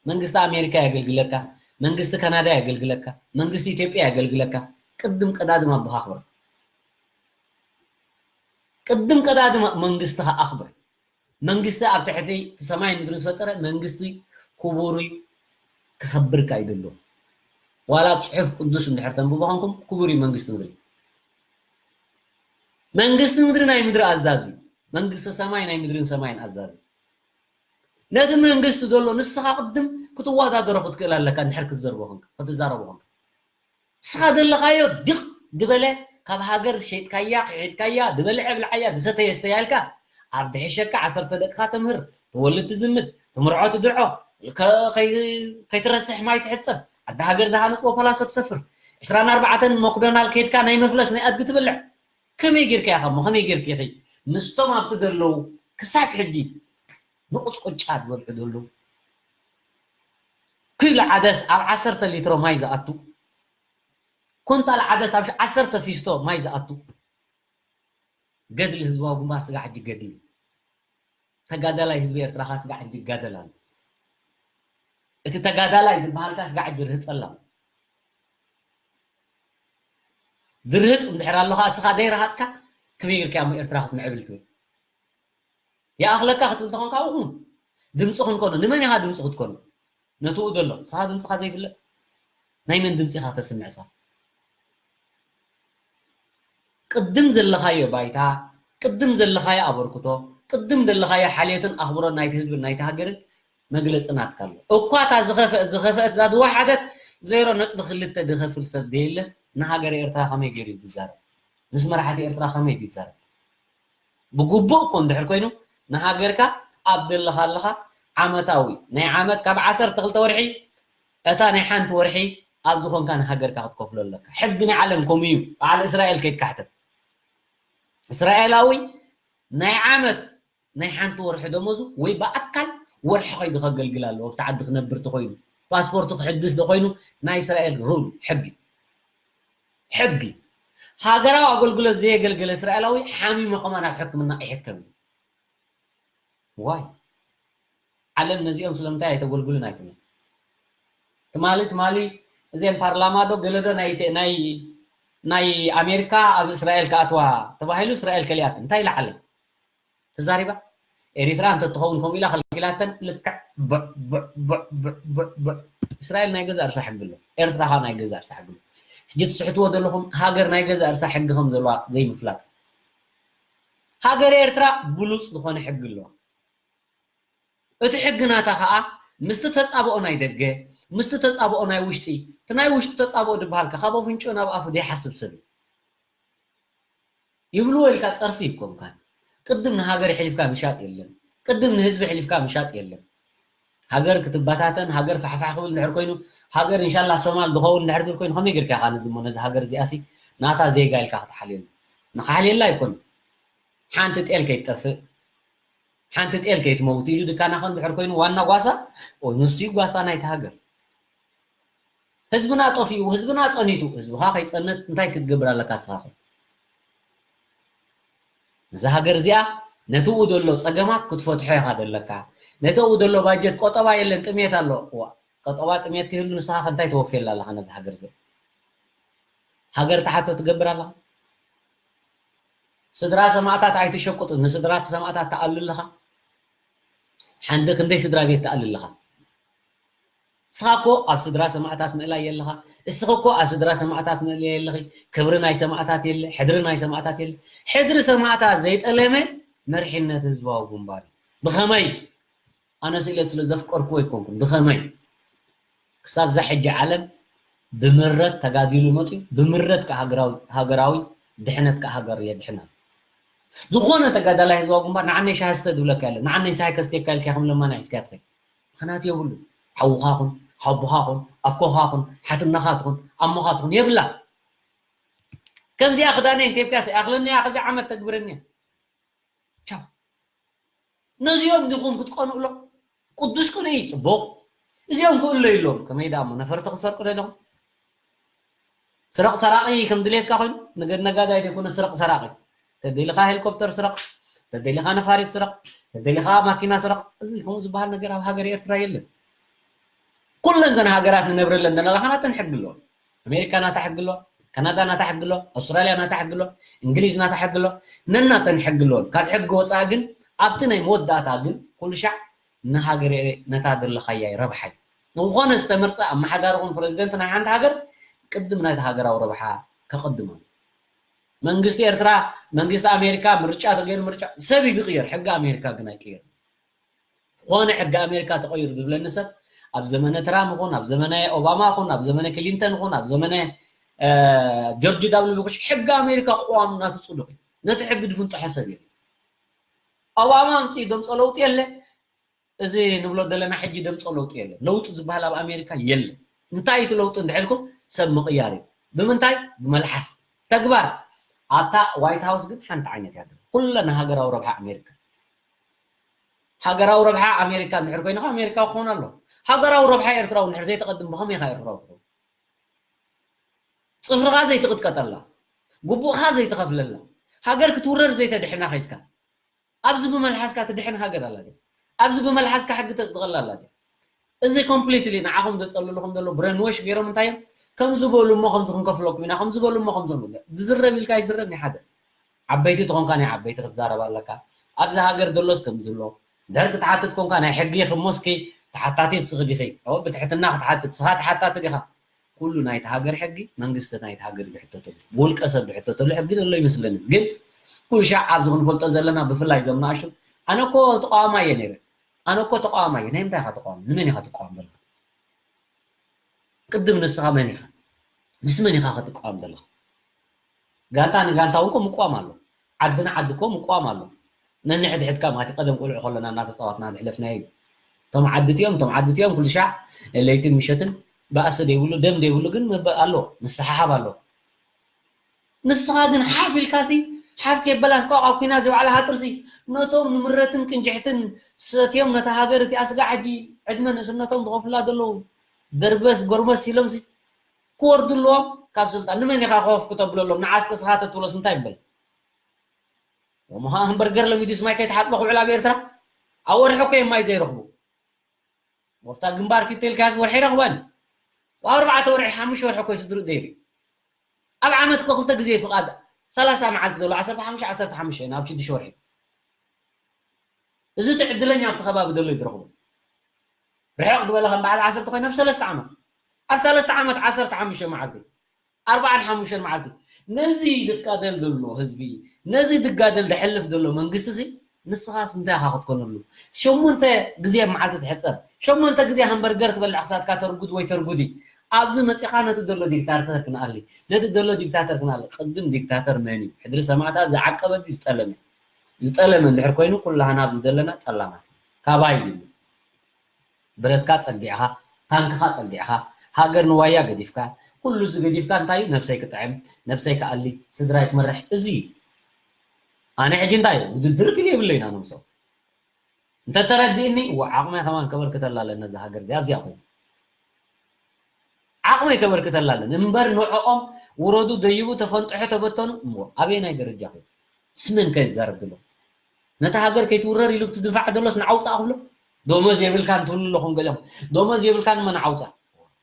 መንግስቲ ኣሜሪካ የገልግለካ፣ መንግስቲ ካናዳ የገልግለካ፣ መንግስቲ ኢትዮጵያ የገልግለካ። ቅድም ቀዳድም ኣቦኻ ኣኽብር። ቅድም ቀዳድም መንግስትኻ ኣኽብር። መንግስቲ ኣብ ትሕቲ እቲ ሰማይ ምድሪ ዝፈጠረ መንግስቲ ክቡር እዩ፣ ክኸብር ከኣ ይደሎ። ዋላ ኣብ ጽሑፍ ቅዱስ እንድሕር ተንብቦ ኮንኩም ክቡር እዩ መንግስቲ ምድሪ። መንግስቲ ምድሪ ናይ ምድሪ ኣዛዚ፣ መንግስቲ ሰማይ ናይ ምድርን ሰማይን ኣዛዚ። ነቲ መንግስቲ ዘሎ ንስኻ ቅድም ክትወዳደሮ ክትክእል ኣለካ እንድሕር ክትዘርቦ ኮንካ ክትዛረቦ ኮንካ ንስኻ ዘለኻዮ ድቕ ዝበለ ካብ ሃገር ሸይጥካያ ክሒድካያ ዝበልዐ ብልዓያ ዝሰተየ ስተያ ኢልካ ኣብ ድሕሸካ ዓሰርተ ደቅኻ ተምህር ትወልድ ትዝምድ ትምርዖ ትድርዖ ከይትረስሕ ማይ ትሕፀብ ዓዲ ሃገር ዝሃነፅዎ ፓላሶ ትሰፍር ዕስራን ኣርባዕተን ሞክዶናል ከይድካ ናይ መፍለስ ናይ ኣድጊ ትበልዕ ከመይ ጌርካ ኢኻ እሞ ከመይ ጌርኪ ኢኺ ምስቶም ኣብቲ ዘለዉ ክሳብ ሕጂ ንቁጭቁጫ ዝበልዑ ዘለዉ ኪሎ ዓደስ ኣብ ዓሰርተ ሊትሮ ማይ ዝኣቱ ኩንታል ዓደስ ኣብ ዓሰርተ ፊስቶ ማይ ዝኣቱ ገድሊ ህዝባዊ ግንባር ስጋዕ ሕጂ ገድሊ ተጋዳላይ ህዝቢ ኤርትራ ከኣ ስጋዕ ሕጂ ይጋደል ኣሎ። እቲ ተጋዳላይ ዝበሃል ከኣ ስጋዕ ሕጂ ይርህጽ ኣሎ። ድርህጽ እንድሕር ኣሎ ከኣ እስኻ ዘይረሃጽካ ከመይ ጌርካ እሞ ኤርትራ ክትምዕብል ትብል? ይኣኽለካ ክትብል ተኾንካ ኣብኡ ኩን። ድምፂ ክንኮኖ ንመን ኢኻ ድምፂ ክትኮኖ? ነትኡ ዘሎ ንስኻ ድምፅኻ ዘይፍለጥ ናይ መን ድምፂ ኢኻ ተስምዕ? ስኻ ቅድም ዘለኻዮ ባይታ፣ ቅድም ዘለኻዮ ኣበርክቶ፣ ቅድም ዘለኻዮ ሓልዮትን ኣኽብሮን ናይቲ ህዝብን ናይቲ ሃገርን መግለፂ ናትካ ኣሎ። እኳ እታ ዝኸፍአት ዝኸፍአት እዛ ዝወሓደት ዜሮ ነጥቢ ክልተ ዝኸፍል ሰብ ደየለስ ንሃገረ ኤርትራ ከመይ ገይሩ እዩ ዝዛረብ? ምስ መራሕቲ ኤርትራ ከመይ እዩ ዝዛረብ? ብግቡእ እኮ እንድሕር ኮይኑ ንሃገርካ ኣብ ዘለኻ ኣለኻ ዓመታዊ ናይ ዓመት ካብ ዓሰርተ ክልተ ወርሒ እታ ናይ ሓንቲ ወርሒ ኣብ ዝኾንካ ንሃገርካ ክትከፍሎ ኣለካ። ሕጊ ናይ ዓለም ከምኡ እዩ። በዓል እስራኤል ከይትካሕተት። እስራኤላዊ ናይ ዓመት ናይ ሓንቲ ወርሒ ደሞዙ ወይ ብኣካል ወርሒ ከይዱ ከገልግል ኣለዎ ኣብቲ ዓዲ ክነብር ተኾይኑ ፓስፖርቱ ክሕድስ ዶ ኮይኑ ናይ እስራኤል ሩል ሕጊ ሕጊ ሃገራዊ ኣገልግሎት ዘየገልገለ እስራኤላዊ ሓሚሙ ከማን ኣብ ሕክምና ኣይሕከምን። ዋይ? ዓለም ነዚኦም ስለምንታይ ኣይተገልግሉን ኣይትብልን። ትማሊ ትማሊ እዚአን ፓርላማ ዶ ገለ ዶ ናይ ናይ ናይ ኣሜሪካ ኣብ እስራኤል ክኣትዋ ተባሂሉ እስራኤል ከሊኣትን እንታይ ኢላ ዓለም ተዛሪባ? ኤሪትራ እንተትኸውን ከምኡ ኢላ ከልኪላተን ልክዕ ብዕ ብዕ ብዕ ብዕ ብዕ ብዕ። እስራኤል ናይ ገዛ እርሳ ሕጊ ኣሎ፣ ኤርትራ ኸኣ ናይ ገዛ እርሳ ሕጊ ኣሎ። ሕጂ ትስሕትዎ ዘለኹም ሃገር ናይ ገዛ እርሳ ሕጊ ከም ዘለዋ ዘይምፍላጥ። ሃገር ኤርትራ ብሉጽ ዝኾነ ሕጊ ኣለዋ። እቲ ሕጊ ናታ ኸኣ ምስቲ ተጻብኦ ናይ ደገ ምስቲ ተጻብኦ ናይ ውሽጢ፣ እቲ ናይ ውሽጢ ተጻብኦ ዝበሃል ከ ካብ ኣፍንጭኡ ናብ ኣፉ ዘይሓስብ ሰብ እዩ። ይብልዎ ኢልካ ጸርፊ ይኮንካን። ቅድም ንሃገር ሕሊፍካ ምሻጥ የለን። ቅድም ንህዝቢ ሕሊፍካ ምሻጥ የለን። ሃገር ክትበታተን ሃገር ፋሕፋሕ ክብል እንድሕር ኮይኑ ሃገር እንሻላ ሶማል ዝኸውን እንድሕር ዝብል ኮይኑ ከመይ ጌርካ ኢኻ ነዚ እሞ ነዚ ሃገር እዚኣሲ ናታ ዜጋ ኢልካ ክትሓልየሉ? ንክሓልየላ ኣይኮን። ሓንቲ ጤል ከይትጠፍእ ሓንቲ ጤል ከይትመውት ኢሉ ድካናኸ እንድሕር ኮይኑ ዋና ጓሳ ንሱ ጓሳ ናይቲ ሃገር። ህዝብና ጠፊኡ ህዝብና ጸኒቱ ህዝብኻ ከይጸንት እንታይ ክትገብር ኣለካ እስኻ? እዛ ሃገር እዚኣ ነትኡ ዘሎ ጸገማት ክትፈትሖ ኢኻ ደለካ። ነተኡ ዘሎ ባጀት ቆጠባ የለን ጥሜት ኣሎ። ዋ ቆጠባ ጥሜት ክህሉ ንስኻ እንታይ ተወፍየላ ኣለኻ ነዚ ሃገር እዚኣ? ሃገር ተሓቶ ትገብር ኣለኻ? ስድራ ሰማእታት ኣይትሸቁጥ ንስድራ ሰማእታት ተኣሉ ኣለኻ? ሓንደ ክንደይ ስድራ ቤት ተኣሉ ኣለኻ? እስኻ እኮ ኣብ ስድራ ሰማእታት ምእላይ የለኻ። እስኺ እኮ ኣብ ስድራ ሰማእታት ምእላይ የለኺ። ክብሪ ናይ ሰማእታት የለ፣ ሕድሪ ናይ ሰማእታት የለ። ሕድሪ ሰማእታት ዘይጠለመ መርሒነት ህዝባዊ ግንባር እዩ። ብኸመይ? ኣነ ስኢለ ስለ ዘፍቀርኩዎ ኣይኮንኩን። ብኸመይ? ክሳብ እዛ ሕጂ ዓለም ብምረት ተጋዲሉ መፅዩ ብምረት ከ ሃገራዊ ድሕነት ከ ሃገር የድሕና። ዝኾነ ተጋዳላይ ህዝባዊ ግንባር ንዓነይ ሻሂ ስተ ዝብለካ የለን። ንዓነይ ሻሂ ከስትየካ ኢልካ ከም ለማና ሒዝካ ትኸይድ። ምኽንያት የብሉ። ሓውኻ ኹን፣ ሓቦኻ ኹን፣ ኣኮኻ ኹን፣ ሓትነኻ ትኹን፣ ኣሞኻ ትኹን የብላ። ከምዚኣ ክዳነይ እንተብካ ይኣኽለኒ እያ፣ ከዚ ዓመት ተግብረኒ እያ። ቻው። ነዚኦም ዲኹም ክትቀንእሎም? ቅዱስ ቅንኢ ጽቡቕ። እዚኦም ክእለዩሎም ከመይ ደኣ እሞ ነፈርቲ ክሰርቁ ደለኹም? ስረቕ ሰራቒ ከም ድሌትካ ኮይኑ ንገድ ነጋዳይ ዘይኮነ ስረቕ ሰራቒ። ተደሊኻ ሄሊኮፕተር ስረቕ፣ ተደሊኻ ነፋሪት ስረቕ፣ ተደሊኻ ማኪና ስረቕ። እዚ ከምኡ ዝበሃል ነገር ኣብ ሃገር ኤርትራ የለን። ኩለን ዘን ሃገራት ንነብረለን ዘለና ለኻናተን ሕጊ ኣለዎ። ኣሜሪካ ናታ ሕጊ ኣለዋ፣ ካናዳ ናታ ሕጊ ኣለዋ፣ ኣውስትራልያ ናታ ሕጊ ኣለዋ፣ እንግሊዝ ናታ ሕጊ ኣለዋ። ነናተን ሕጊ ኣለወን። ካብ ሕጊ ወፃኢ ግን ኣብቲ ናይ መወዳእታ ግን ኩሉ ሻዕ ንሃገር ነታ ዘለኻያ ረብሓ እዩ። ንዝኾነ ዝተመርፀ ኣመሓዳሪ ኹን ፕረዚደንት ናይ ሓንቲ ሃገር ቅድም ናይቲ ሃገራዊ ረብሓ ከቐድም ኣለዎ። መንግስቲ ኤርትራ መንግስቲ ኣሜሪካ ምርጫ ተገይሩ ምርጫ ሰብ እዩ ዝቕየር፣ ሕጊ ኣሜሪካ ግን ኣይቅየርን። ዝኾነ ሕጊ ኣሜሪካ ተቐይሩ ዝብለኒ ሰብ ኣብ ዘመነ ትራም ይኹን ኣብ ዘመነ ኦባማ ይኹን ኣብ ዘመነ ክሊንተን ይኹን ኣብ ዘመነ ጆርጅ ዳብሉ ቡሽ ሕጊ ኣሜሪካ ቅዋም ናቱ ፅዱቕ እዩ። ነቲ ሕጊ ዝፍንጥሖ ሰብ የለን። ኦባማ ኣምፅኡ ደምፆ ለውጢ የለ። እዚ ንብሎ ዘለና ሕጂ ደምፆ ለውጢ የለን። ለውጢ ዝበሃል ኣብ ኣሜሪካ የለን። እንታይ እቲ ለውጢ እንድሕልኩም ሰብ ምቕያር እዩ። ብምንታይ? ብመልሓስ። ተግባር ኣብታ ዋይት ሃውስ ግን ሓንቲ ዓይነት እያ። ኩለን ሃገራዊ ረብሓ ኣሜሪካ ሃገራዊ ረብሓ ኣሜሪካ እንድሕር ኮይንካ ኣሜሪካ ክኸውን ኣሎ። ሃገራዊ ረብሓ ኤርትራ እውን እንድሕር ዘይተቐድም ብኸመይ ኢኻ ኤርትራዊ ትኸውን? ፅፍርኻ ዘይትቕጥቀጠላ፣ ግቡእኻ ዘይትኸፍለላ፣ ሃገር ክትውረር ዘይተድሕና ከይድካ ኣብዚ ብመልሓስካ ትድሕን ሃገር ኣላ ድያ? ኣብዚ ብመልሓስካ ሕጊ ተፅድቐላ ኣላ ድያ? እዚ ኮምፕሊትሊ ንዓኹም ዘፀልልኹም ዘሎ ብሬንወሽ ገይሮም እንታይ እዮም ከምዚ በሉ እሞ ከምዚ ክንከፍለኩም ኢና ከምዚ በሉ እሞ ከምዞም ዝዝረብ ኢልካ ይዝረብ ናይ ሓደ ዓበይቲ ተኾንካ ናይ ዓበይቲ ክትዛረብ ኣለካ። ኣብዚ ሃገር ዘሎስ ከምዚ ኣሎ ድሕር ክትሓትት ኮንካ ናይ ሕጊ ክሞስኪ ተሓታቲት ስኽዲኺ ብትሕትና ክትሓትት ስኻ ተሓታቲ ዲኻ? ኩሉ ናይቲ ሃገር ሕጊ መንግስቲ ናይቲ ሃገር ዝሕተተሉ ብውልቀ ሰብ ዝሕተተሉ ሕጊ ዘሎ ይመስለኒ። ግን ኩሉ ሻዕ ኣብዚ ክንፈልጦ ዘለና ብፍላይ እዞም ንኣሽቱ ኣነ እኮ ተቃዋማይ እየ ነይረ ኣነ እኮ ተቃዋማይ እየ ናይ ምንታይ ኢኻ ተቃዋሚ ንመን ኢኻ ትቃወም ዘለኻ? ቅድም ንስኻ መን ኢኻ? ምስ መን ኢኻ ክትቃወም ዘለኻ? ጋንታ ንጋንታ እውን ምቋም ኣሎ። ዓዲ ንዓዲ እኮ ምቋም ኣሎ። ነንሕድሕድካ ማለት እዩ ቀደም ቆልዑ ከለና እናተፃወትና ዝሕለፍናዮ እዩ። እቶም ዓዲ እቲኦም እቶም ዓዲ እቲኦም ኩሉ ሻዕ ለይትን ምሸትን ባእሲ ዘይብሉ ደም ዘይብሉ ግን መበ ኣሎ ምስሓሓብ ኣሎ። ንስኻ ግን ሓፍ ኢልካሲ ሓፍ ከይበላስ ቋቋ ኩና ዝባዕላ ሃጥርሲ ነቶም ንምረትን ቅንጅሕትን ሰትዮም ነታ ሃገር እቲኣ ስጋ ሕጂ ዕድመ ንእስነቶም ዝኸፍላ ዘለዉ ደርበስ ጎርመስ ኢሎምሲ ክወርዱ ኣለዎም። ካብ ስልጣን። ንመን ኢኻ ኮፍ ክተብለሎም? ንዓስከ ስኻ ተትብሎስ እንታይ ይበል? ወምሃ ሃምበርገር ለሚዱስ ማይ ከይተሓጽበ ክውዕል ኣብ ኤርትራ? ኣብ ወርሒ እኮ እዮም ማይ ዘይረኽቡ። ወፍታ ግንባር ክትልካስ ወርሒ ረኽበን። ኣብ ኣርባዕተ ወርሒ፣ ሓሙሽተ ወርሒ እኮ ስድሩ ደይሩ። ኣብ ዓመት እኮ ክልተ ግዜ ፍቓድ፣ ሰላሳ መዓልቲ ዘሎ፣ ዓሰርተ ሓሙሽተ፣ ዓሰርተ ሓሙሽተ ናብ ሽዱሽተ ወርሒ። እዚ እቲ ዕድለኛ ኣብቲ ከባቢ ዘሎ እዩ ዝረኽቦ። ርሕቕ ዝበለ ከም በዓል ዓሰርተ ኮይነ ኣብ ሰለስተ ዓመት፣ ኣብ ሰለስተ ዓመት ዓሰርተ ሓሙሽተ መዓልቲ፣ ኣርባዓን ሓሙሽተን መዓልቲ። ነዚ ዝጋደል ዘሎ ህዝቢ፣ ነዚ ዝጋደል ዝሕልፍ ዘሎ መንግስቲ ሲ ንስኻስ እንታይ ኢኻ ክትኮነሉ? ሸሞንተ ግዜ ኣብ መዓልቲ ትሕጸብ፣ ሸሞንተ ግዜ ሃምበርገር ትበልዕ ክሳትካ ተርጉድ ወይ ተርጉዲ። ኣብዚ መጺኻ ነቲ ዘሎ ዲክታተር ክንኣሊ፣ ነቲ ዘሎ ዲክታተር ክንኣሊ። ቅድም ዲክታተር መን እዩ? ሕድሪ ሰማእታት ዝዓቀበ ድዩ ዝጠለመ? ዝጠለመ እንድሕር ኮይኑ ኩላህና ኣብዚ ዘለና ጠላማት ኢና። ካባይ ድዩ? ብረትካ ጸጊዕኻ፣ ታንክኻ ጸጊዕኻ፣ ሃገር ንዋያ ገዲፍካ፣ ኩሉ እዚ ገዲፍካ እንታይ እዩ? ነብሰይ ክጥዕም፣ ነብሰይ ክኣሊ፣ ስድራይ ክመርሕ፣ እዚ እዩ። ኣነ ሕጂ እንታይ እዩ? ውድድር ግን የብለይን ኣነ ምሶም። እንተተረዲእኒ፣ ዋ፣ ዓቕመይ ከማን ከበርክተላ ኣለኒ ነዛ ሃገር እዚኣ፣ ኣብዚኣ ኮይኑ። ዓቕመይ ከበርክተላ ኣለኒ። እምበር ንዕኦም ውረዱ፣ ደይቡ፣ ተፈንጥሑ፣ ተበተኑ፣ እሞ ኣበየናይ ደረጃ ኮይኑ? ስምን ከ ይዛረብ ዘሎ? ነታ ሃገር ከይትውረር ኢሉ ብትድንፋዕ ዘሎስ ንዓውፃ ክብሎ? ደሞዝ የብልካን ትብሉ ኣለኹም ገሊኦም። ደሞዝ የብልካን እሞ ንዓውፃ።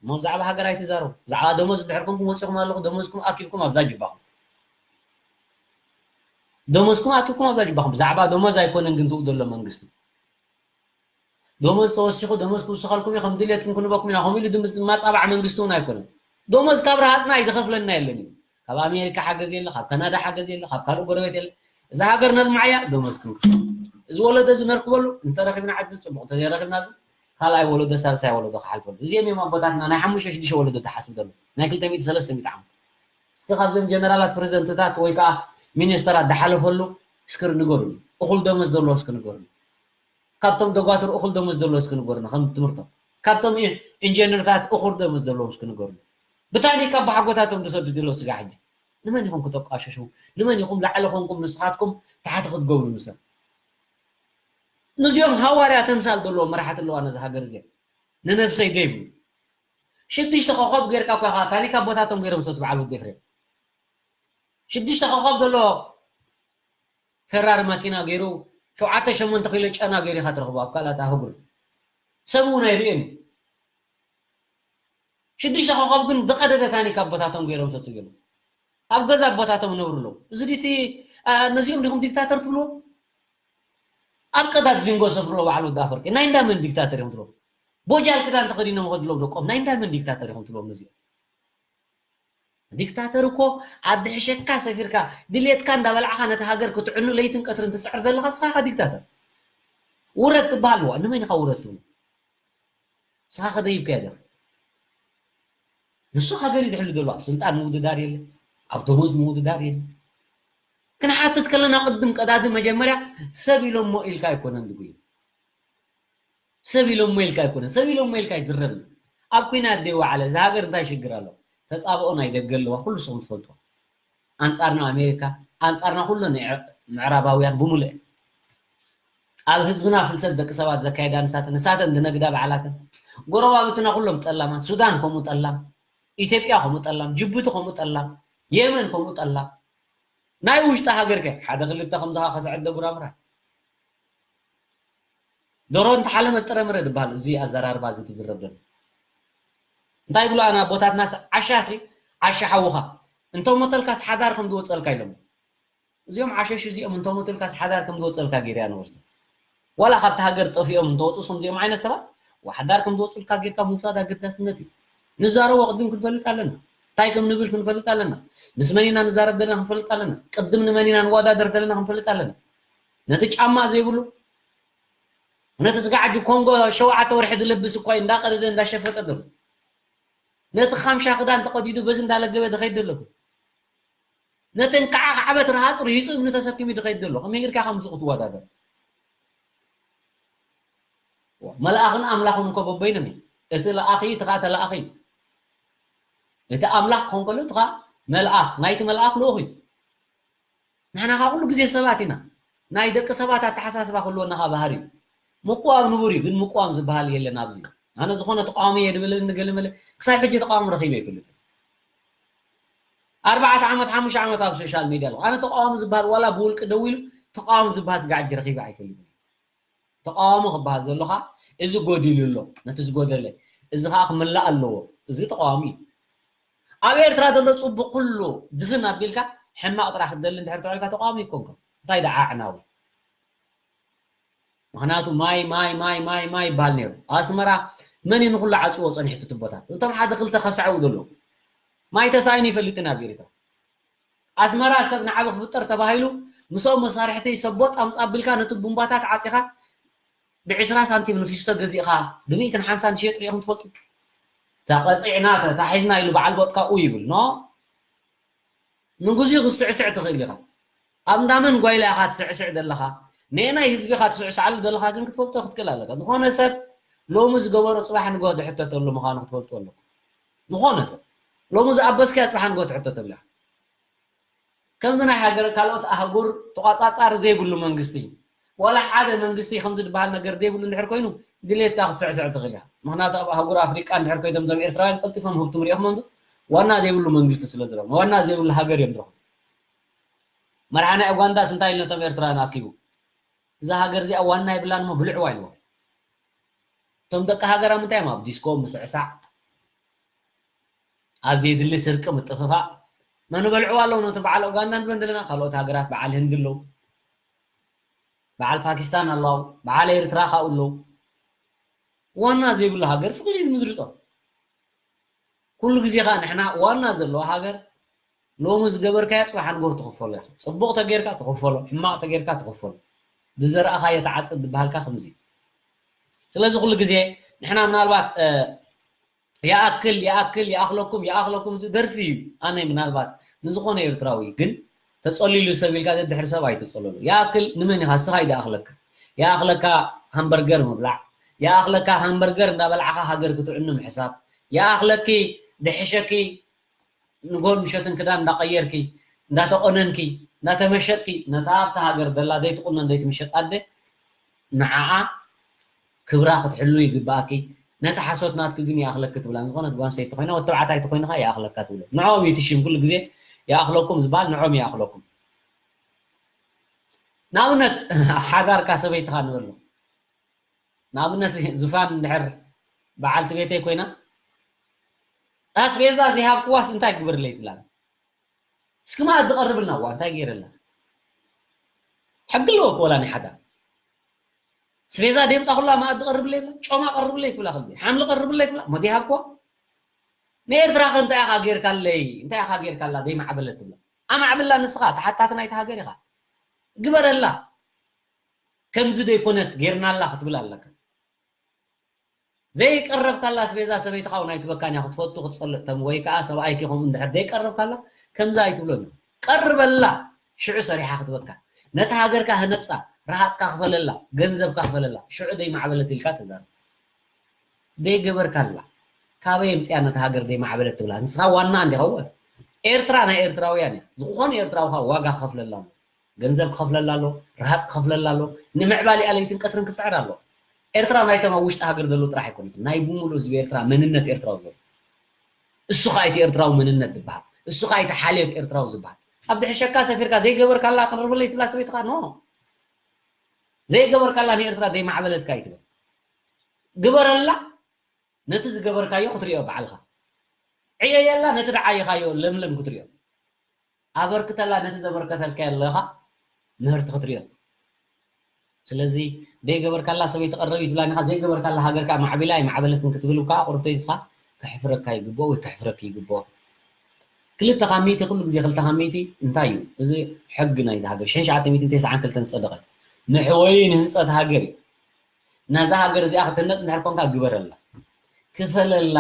እሞ ብዛዕባ ሃገር ኣይትዛረቡ። ብዛዕባ ደሞዝ እንድሕር ኮንኩም ወፂኹም ኣለኹ፣ ደሞዝኩም ኣኪብኩም ኣብዛ ጅባኹም። ደሞዝኩም ኣኪብኩም ኣብዛ ጅባኹም። ብዛዕባ ደሞዝ ኣይኮነን ግን ትብኡ ዘሎ መንግስቲ። ደሞዝ ተወሲኹ፣ ደሞዝ ክውስኸልኩም እዩ፣ ከም ድሌትኩም ክንበኩም ኢና፣ ከምኡ ኢሉ ድም-፣ ዝማጻባዕ መንግስቲ እውን ኣይኮነን። ደሞዝ ካብ ረሃጽና እዩ ዝኸፍለና የለን እዩ። ካብ ኣሜሪካ ሓገዝ የለ፣ ካብ ካናዳ ሓገዝ የለ፣ ካብ ካልእ ጎረቤት የለ። እዛ ሃገር ነልምዓያ፣ ደሞዝ ክንክፍል። እዚ ወለዶ እዚ ነርክበሉ፣ እንተረኺብና ዕድል ጽቡቕ፣ እንተዘይረኺብና ግን ካልኣይ ወለዶ፣ ሳልሳይ ወለዶ ክሓልፈሉ። እዚኦም እዮም ኣቦታትና ናይ ሓሙሽተ ሽዱሽተ ወለዶ ተሓስቡ ዘሎ። ናይ ክልተ ሚእቲ ሰለስተ ሚእቲ ዓመት። እስኪ ካብዞም ጀነራላት፣ ፕሬዚደንትታት ወይ ከዓ ሚኒስተራት ዝሓለፈሉ እስክሪ ንገሩኒ። እኹል ደሞዝ ዘለዎ እስኪ ንገሩኒ። ካብቶም ደጓትር እኹል ደሞዝ ዘለዎ እስኪ ንገሩኒ፣ ከም ትምህርቶም። ካብቶም ኢ-፣ ኢንጂነርታት እኹል ደሞዝ ዘለዎም እስኪ ንገሩኒ። ብታኒካ ኣቦሓጎታቶም ዝሰዱ ዘለዉ ስጋ ሕጂ። ንመን ኢኹም ክተቋሸሹ? ንመን ኢኹም ላዕሊ ኮንኩም ንስኻትኩም ታሕቲ ክትገብሩ ንሰብ? ነዚኦም ሃዋርያ ተምሳል ዘለዎም መራሕቲ ኣለዋ ነዚ ሃገር እዚኣ። ንነብሰይ ደይብሉ። ሽዱሽተ ኮኸብ ጌርካ እኳ ኢኻ፣ ታኒካ ኣቦታቶም ገይሮም ዝሰዱ በዓል ወዲ ኤፍሬም። ሽዱሽተ ኮኸብ ዘለዎ ፈራሪ ማኪና ገይሩ፣ ሸውዓተ ሸሞንተ ኪሎ ጨና ገይሩ ኢኻ ትረኽቦ ኣብ ካልኣት ኣህጉር። ሰብ እውን ኣይርእዮን እዩ። ሽዱሽተ ኮኸብ ግን ዝቐደደ ታኒካ ኣቦታቶም ገይሮም ሰትዩ ኣሎ። ኣብ ገዛ ኣቦታቶም ይነብሩ ኣለዉ። እዚ ድቲ፣ ኣ፣ ነዚኦም ዲኹም ዲክታተር ትብልዎም? ኣብ ቀዳድ ዚንጎ ሰፍርሎ በዓል ወዲ ኣፈርቂ ናይ እንዳመን ዲክታተር እዮም ትብልዎም? ቦጃል ክዳን ተኸዲኖም ይኸዱ ኣለዉ ደቆም ናይ እንዳመን ዲክታተር እዮም ትብልዎም ነዚኦም? ዲክታተር እኮ ኣብ ድሕሸካ ሰፊርካ ድሌትካ እንዳበላዕኻ ነቲ ሃገር ክትዕኑ ለይትን ቀትርን ትጽዕር ዘለኻ ንስኻ ኢኻ ዲክታተር። ውረድ ትበሃል እዋ፣ ንመን ኢኻ ውረድ ትብሎ? ንስኻ ከደይብካዮ ዲኻ? ንሱ ሃገር እዩ ዝሕሉ ዘሎ። ኣብ ስልጣን ምውድዳር የለ፣ ኣብ ደሞዝ ምውድዳር የለ። ክንሓትት ከለና ቅድም ቀዳዲ መጀመርያ ሰብ ኢሎሞ ኢልካ ኣይኮነን ዝጉይ። ሰብ ኢሎሞ ኢልካ ኣይኮነን፣ ሰብ ኢሎሞ ኢልካ ይዝረብ። ኣብ ኲናት ደይ ወዓለ፣ እዛ ሃገር እንታይ ሽግር ኣሎ? ተጻብኦ ናይ ደገ ኣለዋ፣ ኩሉ ንስኹም ትፈልጥዎ። ኣንጻርና ኣሜሪካ፣ ኣንጻርና ኩሉ ናይ ምዕራባውያን ብምሉእ። ኣብ ህዝብና ፍልሰት ደቂ ሰባት ዘካየዳ ንሳተን፣ ንሳተን ዝነግዳ ባዕላተን። ጎረባብትና ኩሎም ጠላማት፣ ሱዳን ከምኡ ጠላም፣ ኢትዮጵያ ከምኡ ጠላም፣ ጅቡቲ ከምኡ ጠላም፣ የመን ከምኡ ጠላም። ናይ ውሽጢ ሃገር ከ ሓደ ክልተ ከምዝኻ ከስዐደ ጉራምራ። ዶሮ እንተሓለመት ጥረምረ ዝበሃል እዚ ኣዘራርባ እዚ ትዝረብ ዘሎ። እንታይ ይብሉ ኣና ኣቦታትናስ ዓሻ ሲ ዓሻ ሓውኻ እንተ ሞተልካስ ሓዳር ከም ዝወፀልካ ኢሎም። እዚኦም ዓሸሽ እዚኦም እንተ ሞተልካስ ሓዳር ከም ዝወፀልካ ገይረ እያ ንወስዶ። ዋላ ካብቲ ሃገር ጠፊኦም እንተወፁስ ከምዚኦም ዓይነት ሰባት ሓዳር ከም ዝወፁልካ ጌርካ ምውሳድ ኣገዳስነት እዩ። ንዛረቦ ቅድም ክንፈልጥ ኣለና። እንታይ ከም ንብል ክንፈልጥ ኣለና። ምስ መን ኢና ንዛረብ ዘለና ክንፈልጥ ኣለና። ቅድም ንመን ኢና ንወዳደር ዘለና ክንፈልጥ ኣለና። ነቲ ጫማ ዘይብሉ፣ ነቲ ስጋ ዓዲ ኮንጎ ሸውዓተ ወርሒ ዝለብስ እኳ እዩ እንዳቀደደ እንዳሸፈጠ ዘሎ። ነቲ ካምሻ ክዳን ተቀዲዱ በዚ እንዳለገበ ዝኸይድ ዘሎ እኮ። ነተን ከዓ ከዓበት ረሃፅ ርሂፁ እምኒ ተሰኪሙ ዝኸይድ ዘሎ። ከመይ ጌርካ ከምዚ ክትወዳደር? መልኣኽን ኣምላኽን እኮ በበይኖም እዩ። እቲ ለኣኺ፣ እቲ ኸዓ ተለኣኺ እዩ። እቲ ኣምላኽ ክኾን ከሎ፣ እቲ ኸዓ መልኣኽ፣ ናይቲ መልኣኽ ልኡኽ እዩ። ንሕና ኸዓ ኩሉ ግዜ ሰባት ኢና። ናይ ደቂ ሰባት ኣተሓሳስባ ክህልወና ኸዓ ባህሪ እዩ። ምቁዋም ንቡር እዩ፣ ግን ምቁዋም ዝበሃል የለን ኣብዚ። ኣነ ዝኾነ ተቃዋሚ እየ ድብል ንገለመለ፣ ክሳብ ሕጂ ተቃዋሚ ረኺበ ኣይፈልጥን። ኣርባዕተ ዓመት ሓሙሽተ ዓመት ኣብ ሶሻል ሚድያ ኣለኹ። ኣነ ተቃዋሚ ዝበሃል ዋላ ብውልቂ ደው ኢሉ ተቃዋሚ ዝበሃል ስጋዕ ረኺበ ኣይፈልጥን። ተቃዋሚ ክበሃል ዘሎኻ እዚ ጎዲሉ ኣሎ፣ ነቲ ዝጎደለ እዚ ከዓ ክምላእ ኣለዎ። እዚ ተቃዋሚ እዩ። ኣብ ኤርትራ ዘሎ ጽቡቅ ኩሉ ድፍን ኣቢልካ ሕማቅ ጥራሕ ክትደሊ እንድሕር ተውዕልካ ተቃዋሚ ይኮንካ። እንታይ ደኣ ኣዕናዊ? ምክንያቱ ማይ ማይ ማይ ማይ ማይ ይበሃል ነይሩ። ኣስመራ መን እዩ ንኩሉ ዓጽዎ ጸኒሕቱ ትቦታት? እቶም ሓደ ክልተ ከሳዕው ዘለዉ ማይ ተሳኢኑ ይፈልጥን ኣብ ኤርትራ። ኣስመራ ሰብ ንዓቢ ክፍጠር ተባሂሉ ምስኦም መሳርሕቲ ሰቦጥ ኣምጻ ኣቢልካ ነቲ ቡምባታት ዓጺኻ ብዕስራ ሳንቲም ንፊስቶ ገዚእኻ ብሚእትን ሓምሳን ትሸጥ ሪኢኹም ትፈልጡ? ተቐጺዕና ተታሒዝና ኢሉ በዓል ቦጥካ ኡ ይብል ኖ ንጉዚ ክትስዕስዕ ትኽእል ኢኻ። ኣብ እንዳመን ጓይላ ኢኻ ትስዕስዕ ዘለኻ? ነየናይ ህዝቢ ኢኻ ትስዕስዓሉ ዘለኻ ግን ክትፈልጦ ክትክእል ኣለካ። ዝኾነ ሰብ ሎሚ ዝገበሮ ጽባሕ ንግሆ ዝሕተተሉ ምዃኑ ክትፈልጦ ኣለኩም። ዝኾነ ሰብ ሎሚ ዝኣበስካዮ ጽባሕ ንግሆ ትሕተተሉ ኢኻ። ከምዚ ናይ ሃገር ካልኦት ኣህጉር ተቋጻጻሪ ዘይብሉ መንግስቲ ዋላ ሓደ መንግስቲ ከምዚ ዝበሃል ነገር ዘይብሉ እንድሕር ኮይኑ ድሌትካ ክትስዕስዕ ትኽእል ኢኻ። ምክንያቱ ኣብ ኣህጉር ኣፍሪቃ እንድሕር ኮይኖም እዞም ኤርትራውያን ቀልጢፎም ህብትም ሪኢኹሞም ዶ? ዋና ዘይብሉ መንግስቲ ስለ ዝረኸቡ ዋና ዘይብሉ ሃገር እዮም ዝረኸቡ። መርሓ ናይ ኡጋንዳስ እንታይ ኢሉ ነቶም ኤርትራውያን ኣኪቡ? እዛ ሃገር እዚኣ ዋና ይብላን እሞ ብልዕዋ ኢልዎም። እቶም ደቂ ሃገር ኣብ ምንታይ እዮም ኣብ ዲስኮ ምስዕሳዕ ኣብ ዘየድሊ ስርቂ ምጥፍፋእ መን በልዕዋ ኣለዉ ነቲ በዓል ኡጋንዳ ንበን ዘለና ካልኦት ሃገራት በዓል ህንዲ ኣለዉ በዓል ፓኪስታን ኣለዉ በዓል ኤርትራ ካብኡ ኣለዉ ዋና ዘይብሉ ሃገር ስቕ ኢሉ እዩ ዝምዝርጾ ኩሉ ግዜ ከዓ ንሕና ዋና ዘለዎ ሃገር ሎሚ ዝገበርካዮ ፅባሕ ንጎህ ትኽፈሎ ኢኻ ፅቡቕ ተጌርካ ትኽፈሎ ሕማቕ ተጌርካ ትኽፈሎ ዝዘራእኻዮ ተዓፅድ ዝበሃልካ ከምዚ ስለዚ ኩሉ ግዜ ንሕና ምናልባት ይኣክል ይኣክል ይኣኽለኩም ይኣኽለኩም እዚ ደርፊ እዩ ኣነ ምናልባት ንዝኾነ ኤርትራዊ ግን ተጸሊሉ ሰብ ኢልካ ዘድሕር ሰብ ኣይትጸለሉ ይኣክል ንመን ኢኻ እስኻ ይድኣኽለካ ይኣኽለካ ሃምበርገር ምብላዕ ይኣኽለካ ሃምበርገር እንዳበላዕኻ ሃገር ክትዕኑ ምሕሳብ ይኣኽለኪ ድሕሸኪ ንጎን ምሸትን ክዳን እንዳቀየርኪ እንዳተቆነንኪ እንዳተመሸጥኪ ነታ ኣብታ ሃገር ደላ ዘይትቁነን ዘይትምሸጥ ኣደ ንዓኣ ክብራ ክትሕሉ ይግባኣኪ ነቲ ሓሶት ናትኪ ግን ይኣኽለኪ ትብላ ዝኾነት ጓል ኣንስተይቲ ኮይና ወዲ ተባዕታይ ተኮይንካ ይኣኽለካ ትብሎ ንዕኦም እዩ እቲ ሽም ኩሉ ግዜ ይኣኽለኩም ዝበሃል ንዕኦም ይኣኽለኩም ንኣብነት ሓዳርካ ሰበይትኻ ንበሎ ንኣብነት ዝፋን እንድሕር በዓልቲ ቤተይ ኮይና ኣስቤዛ ዘይሃብክዋስ እንታይ ግበርለይ ትብላኒ እስኪ መኣዲ ቀርብልና እዋ እንታይ ገይረላ ሕጊ ኣለዎ እኮ ወላ ናይ ሓዳር ስቤዛ ደምፃ ኩላ መኣዲ ቀርብለይ ይብላ ጮማ ቀርብለይ ክብላ ክል ሓምሊ ቀርብለይ ክብላ ሞዲ ሃብኮ ንኤርትራ ከ እንታይ ኢኻ ጌርካለይ እንታይ ኢኻ ጌርካላ ዘይማዕበለት ትብላ ኣማዕብላ ንስኻ ተሓታቲ ናይቲ ሃገር ኢኻ ግበረላ ከምዚ ዘይኮነት ጌርናላ ክትብል ኣለካ ዘይቀረብካላ ኣስቤዛ ሰበይትኻ እውን ኣይትበካን እያ ክትፈቱ ክትጸልእ ተም ወይ ከዓ ሰብኣይኪ ከምኡ እንድሕር ዘይቀረብካላ ከምዚ ኣይትብሎን እዩ ቀርበላ ሽዑ ሰሪሓ ክትበካ ነታ ሃገርካ ህነጻ ረሃጽካ ክፈለላ ገንዘብካ ክፈለላ ሽዑ ዘይማዕበለት ኢልካ ተዛረብ ዘይገበርካላ ካበይ የምፅያ ነታ ሃገር ዘይማዕበለት ትብላ ንስኻ ዋና እንዲኻ ወ ኤርትራ ናይ ኤርትራውያን እያ ዝኾነ ኤርትራዊ ከዓ ዋጋ ክኸፍለላ ኣሎ ገንዘብ ክኸፍለላ ኣሎ፣ ረሃፅ ክኸፍለላ ኣሎ፣ ንምዕባሊኣ ለይትን ቀትርን ክፅዕር ኣሎ። ኤርትራ ናይቶም ኣብ ውሽጢ ሃገር ዘለዉ ጥራሕ ኣይኮነትን፣ ናይ ብሙሉእ ህዝቢ ኤርትራ መንነት ኤርትራዊ ዘሎ። እሱ ኸኣ እቲ ኤርትራዊ መንነት ዝበሃል፣ እሱ ኸኣ እቲ ሓልዮት ኤርትራዊ ዝበሃል። ኣብ ድሕሸካ ሰፊርካ ዘይገበርካላ ቅርብለይ ትብላ ሰበይትኻ ኖ። ዘይገበርካላ ንኤርትራ ዘይማዕበለትካ ኣይትበል። ግበረላ። ነቲ ዝገበርካዮ ክትሪኦ ባዕልኻ። ዕየየላ ነቲ ደዓይኻዮ ለምለም ክትሪኦ። ኣበርክተላ ነቲ ዘበርከተልካዮ ዘለኻ ምህርቲ ክትሪኦ። ስለዚ ዘይገበርካላ ሰበይቲ ቀረብ እዩ ትብላኒ ኢኻ፣ ዘይገበርካላ ሃገርካ ማዕቢላ ኣይማዕበለትን ክትብል እኳ ቁርብተይ ንስኻ ከሕፍረካ ይግብኦ ወይ ከሕፍረኪ ይግብኦ። ክልተ ካብ ሚእቲ ኩሉ ግዜ ክልተ ካብ ሚእቲ እንታይ እዩ? እዚ ሕጊ ናይዚ ሃገር ሽሕን ትሽዓተ ሚእትን ተስዓን ክልተን ዝጸደቐ መሕወዪ ንህንጸት ሃገር እዩ። ነዛ ሃገር እዚኣ ክትህነፅ እንድሕር ኮንካ ግበረላ፣ ክፈለላ።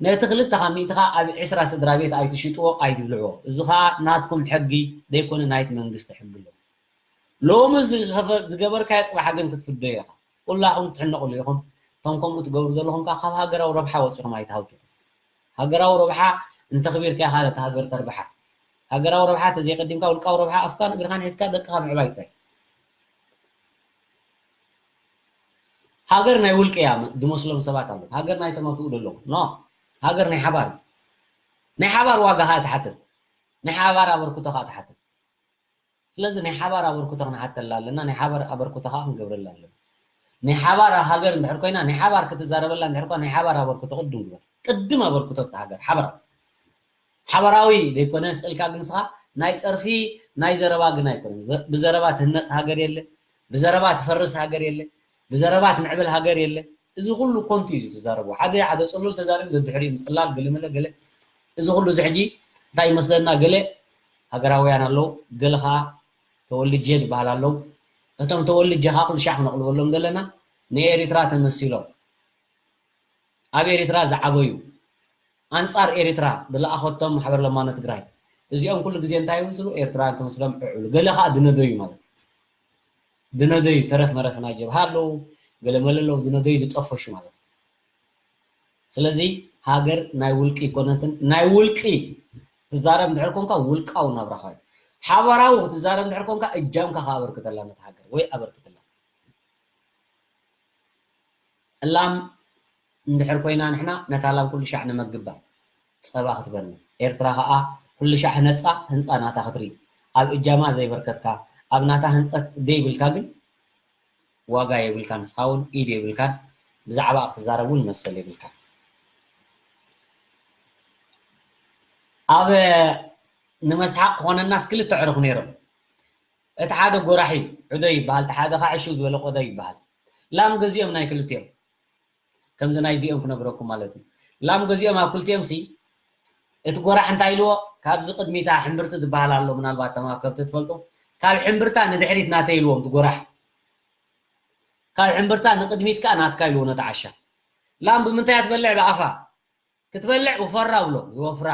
ነቲ ክልተ ካብ ሚእትኻ ኣብ ዕስራ ስድራ ቤት ኣይትሽጥዎ፣ ኣይትብልዕዎ። እዚ ኸኣ ናትኩም ሕጊ ዘይኮነ ናይቲ መንግስቲ ሕጊ ኣሎ። ሎሚ ዝኸፈ-፣ ዝገበርካዮ ፅባሕ ግን ክትፍደዮ ኢኻ። ኩላኹም ክትሕነቑሉ ኢኹም። እቶም ከምኡ ትገብሩ ዘለኹም ከኣ ካብ ሃገራዊ ረብሓ ወፂኹም ኣይትሃውትቱ። ሃገራዊ ረብሓ እንተኽቢርካ ኢኻ ነታ ሃገር ተርብሓ። ሃገራዊ ረብሓ ተዘይቀዲምካ ውልቃዊ ረብሓ ኣፍካን እግርኻን ሒዝካ ደቅኻ ምዕባይ ጥራይ። ሃገር ናይ ውልቂ እያ ዝመስሎም ሰባት ኣለዉ። ሃገር ናይ ተመክኡ ዘለዉ። ኖ። ሃገር ናይ ሓባር እዩ። ናይ ሓባር ዋጋ ኸኣ ትሓትት። ናይ ሓባር ኣበርክቶ ከዓ ትሓትት። ስለዚ ናይ ሓባር ኣበርክቶ ክንሓተላ ኣለና፣ ናይ ሓባር ኣበርክቶ ከዓ ክንገብረላ ኣለና። ናይ ሓባር ሃገር እንድሕር ኮይና፣ ናይ ሓባር ክትዛረበላ እንድሕር ኮይና፣ ናይ ሓባር ኣበርክቶ ቅድም ግበር። ቅድም ኣበርክቶ እታ ሃገር ሓባር ሓበራዊ ዘይኮነ ስእልካ ግን ንስኻ ናይ ጸርፊ ናይ ዘረባ ግን ኣይኮነን። ዘ- ብዘረባ ትህነጽ ሃገር የለ፣ ብዘረባ ትፈርስ ሃገር የለ፣ ብዘረባ ትምዕብል ሃገር የለ። እዚ ኩሉ ኮንቱ እዩ ዝዛረቡ። ሓደ ሓደ ጽሉል ተዛሪቡ ዘድሕሪኡ ምጽላል ገለመለ ገለ። እዚ ኩሉ እዚ ሕጂ እንታይ ይመስለና? ገለ ሃገራውያን ኣለዉ፣ ገለ ኸዓ ተወልጄ ዝበሃል ኣለዉ። እቶም ተወልጄ ኸዓ ኩሉ ሻዕ ክነቕልበሎም ዘለና ንኤሪትራ ተመሲሎም ኣብ ኤሪትራ ዝዓበዩ ኣንጻር ኤሪትራ ዝለኣኸቶም ማሕበር ለማኖ ትግራይ እዚኦም ኩሉ ግዜ እንታይ ይብሉ? ኤርትራ እንተመስሎም ዕዕሉ ገለ ኸዓ ድነደዩ ማለት እዩ። ድነደዩ ተረፍ መረፍ ናይ ጀብሃ ኣለዉ ገለ መለ ኣለዉ ድነደዩ ዝጠፈሹ ማለት እዩ። ስለዚ ሃገር ናይ ውልቂ ኣይኮነትን። ናይ ውልቂ ትዛረብ እንድሕር ኮንካ ውልቃዊ ናብራኻ እዩ። ሓባራዊ ክትዛረብ እንድሕር ኮንካ እጃምካ ከኣበርክተላ ነታ ሃገር ወይ ኣበርክተላ። እላም እንድሕር ኮይና ንሕና ነታ ላም ኩሉ ሻዕ ንመግባ ጸባ ክትበኒ ኤርትራ ከኣ ኩሉ ሻዕ ህነጻ ህንጻ ናታ ክትርኢ ኣብ እጃማ ዘይበርከትካ ኣብ ናታ ህንጸት ደይብልካ ግን ዋጋ የብልካን ንስኻ እውን ኢድ የብልካን ብዛዕባ ክትዛረብ እውን መሰል የብልካን ኣብ ንመስሓቅ ክኾነናስ ክልተ ዕሩኽ ነይሮም እቲ ሓደ ጎራሕ እዩ ዕዶ ይበሃል እቲ ሓደ ከዓ ዕሽው ዝበለ ቆዶ ይበሃል ላም ገዚኦም ናይ ክልቲኦም ከምዚ ናይዚኦም ክነግረኩም ማለት እዩ ላም ገዚኦም ኣብ ክልቲኦም ሲ እቲ ጎራሕ እንታይ ኢልዎ ካብዚ ቅድሚታ ሕምብርቲ ዝበሃል ኣሎ ምናልባት ተማ ከብቲ ትፈልጡ ካብ ሕምብርታ ንድሕሪት ናተይ ኢልዎም እቲ ጎራሕ ካብ ሕምብርታ ንቅድሚት ከዓ ናትካ ኢልዎ ነቲ ዓሻ ላም ብምንታይ ትበልዕ ብኣፋ ክትበልዕ ውፈራ ብሎ ይወፍራ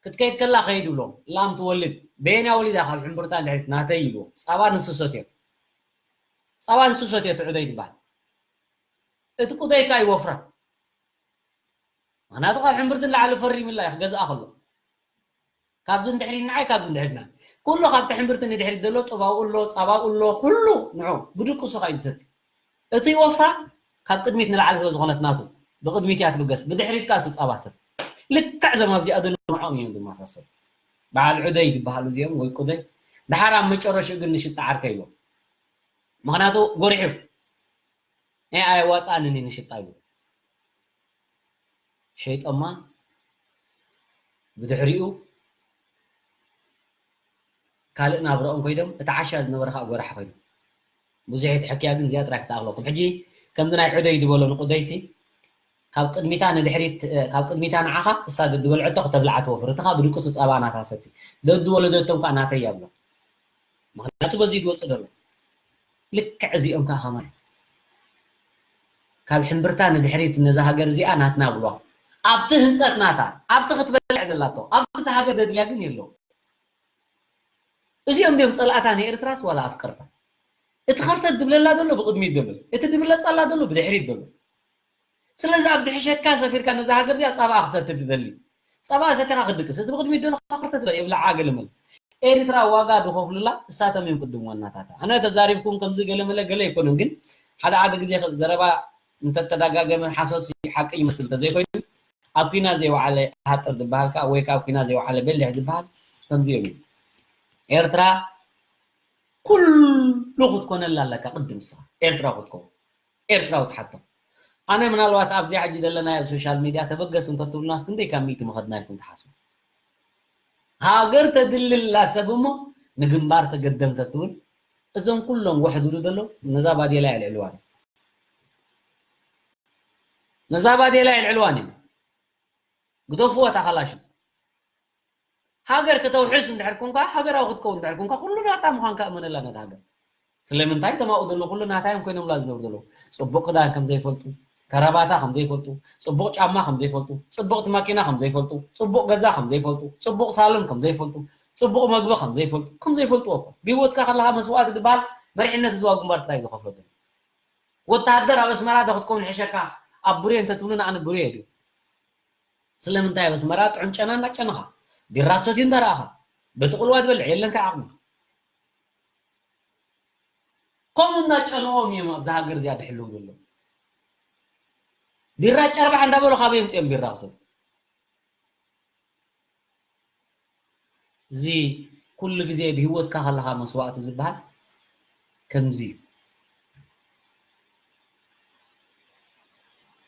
ክትከይድ ከላ ከይድ ብሎ ላም ትወልድ በየንያ ወሊዳ ካብ ሕምብርታ ንድሕሪት ናተይ ኢልዎ ፃባ ንሱ ሰትዮ ፃባ ንሱ ሰትዮ ትዕዶ ይትበሃል እቲ ቁደይ ከዓ ይወፍራ ምክንያቱ ካብ ሕምብርቲ ንላዕሊ ፈሪምላ እዩ ክገዝኣ ከሎ ካብዚ ንድሕሪት ንዓይ ካብዚ ንድሕሪት ንዓይ ኩሉ ካብቲ ሕምብርቲ ንድሕሪት ዘሎ ጥባኡ ኣሎ ፃባኡ ኣሎ ኩሉ ንዑ ብድቅሱ ከዓ እዩ ዝሰቲ እቲ ይወፍራ ካብ ቅድሚት ንላዕሊ ስለ ዝኾነት ናቱ ብቅድሚት እያ ትብገስ ብድሕሪት ከዓ እሱ ፃባ ሰቲ ልክዕ ዘም ኣብዚኣ ዘሎ ንዖም እዮም ዝመሳሰሉ በዓል ዕደይ ዝበሃሉ እዚኦም ወይ ቁደይ ደሓር ኣብ መጨረሽኡ ግን ንሽጣ ዓርከ ኢሎም ምክንያቱ ጎሪሑ ኣየዋፅኣንን እዩ ንሽጣ ኢሉ ሸይጦማ ብድሕሪኡ ካልእ ናብረኦም ኮይዶም እቲ ዓሻ ዝነበረ ከዓ ጎራሕ ኮይኑ ብዙሕ የተሕክያ ግን እዚኣ ጥራይ ክትኣኽለኩም ሕጂ ከምዚ ናይ ዕደይ ዝበሎ ንቁደይሲ ካብ ቅድሚታ ንድሕሪት ካብ ቅድሚታ ንዓኻ እሳ ዝበልዐቶ ክተብልዓ ትወፍር እቲ ከዓ ብድቅሱ ፀባ ናታ ሰቲ ደዱ ወለደቶም ከዓ ናተይ ያብሎ ምክንያቱ በዚ ዝወፅእ ዘሎ ልክዕ እዚኦም ከዓ ከማይ ካብ ሕምብርታ ንድሕሪት ነዛ ሃገር እዚኣ ናትና ብሏ ኣብቲ ህንፀት ናታ ኣብቲ ክትበልዕ ዘላቶ ኣብቲ ሃገር ደድልያ ግን የለው እዚኦም ድዮም ፀላእታ ንኤርትራስ ዋላ ኣፍቀርታ እቲ ከርተት ድብለላ ዘሎ ብቅድሚት ዘሎ እቲ ድብለፀላ ዘሎ ብድሕሪት ዘሎ ስለዚ ኣብ ድሕሸካ ሰፊርካ ነዛ ሃገር እዚኣ ፃባኣ ክሰቲ ትደሊ ፃባኣ ሰቲኻ ክድቅስ እቲ ብቅድሚት ዘሎ ከርተት ይብላዓ ገለመለ ኤርትራ ዋጋ ዝኸፍሉላ እሳቶም እዮም ቅድም ዋናታታ ኣነ ተዛሪብኩም ከምዚ ገለመለ ገለ ኣይኮነን ግን ሓደ ሓደ ግዜ ዘረባ እንተተዳጋገመ ሓሶት ሓቂ ይመስል ተዘይኮይኑ ኣብ ኩና ዘይወዓለ ሃጥር ዝበሃል ከዓ ወይ ከዓ ኣብ ኩና ዘይወዓለ በሊሕ ዝበሃል ከምዚኦም እዩ ኤርትራ ኩሉ ክትኮነላ ኣለካ ቅድም ንስኻ ኤርትራ ክትከውን ኤርትራዊ ትሓቶ ኣነ ምናልባት ኣብዚኣ ሕጂ ዘለና ኣብ ሶሻል ሚድያ ተበገስ እንተትብሉናስ ክንደይ ካብ ሚእቲ ምኸድና ኢልኩም ትሓስቡ ሃገር ተድልላ ሰብ እሞ ንግንባር ተገደም ተትብል እዞም ኩሎም ወሕ ዝብሉ ዘለዉ ነዛ ባዴላ የልዕልዋን ነዛ ባዴላ የልዕልዋን እዮም ግደፍዎ እታ ካላሽን ሃገር ከተውሕስ እንድሕር ኮንካ ሃገራዊ ክትከውን እንድሕር ኮንካ ኩሉ ናታ ምዃንካ እመነላ ነታ ሃገር ስለምንታይ ተማኡ ዘሎ ኩሉ ናታ እዮም ኮይኖምላ ዝነብሩ ዘለዉ ፅቡቅ ክዳን ከም ዘይፈልጡ ከረባታ ከም ዘይፈልጡ ፅቡቅ ጫማ ከም ዘይፈልጡ ፅቡቅቲ ማኪና ከም ዘይፈልጡ ፅቡቅ ገዛ ከም ዘይፈልጡ ፅቡቅ ሳሎን ከም ዘይፈልጡ ፅቡቅ መግቢ ከም ዘይፈልጡ ከም ዘይፈልጥዎ እኮ ብሂወትካ ከለካ መስዋእቲ ዝበሃል መሪሕነት ህዝባዊ ግንባር ጥራይ ዝከፍሎ ዘሎ ወተሃደር ኣብ ኣስመራ ዶ ክትከውን ሕሸካ ኣብ ቡሬ እንተትብሉ ንኣነ ቡሬ ድዩ ስለምንታይ ኣብ ኣስመራ ጥዑም ጨና እናጨነኻ ቢራ ሰትዩ እንዳረኣኻ በቲ ቁልዋ ትበልዕ የለንካ ዓቕሚ ከምኡ እናጨነዎም እዮም ኣብዛ ሃገር እዚኣ ድሕልው ዘለዉ ቢራ ጨርባሕ እንዳበሉ ካበይ የምፅኦም ቢራ ክሰትዩ እዚ ኩሉ ግዜ ብህይወትካ ከለኻ መስዋእቲ ዝበሃል ከምዚ እዩ።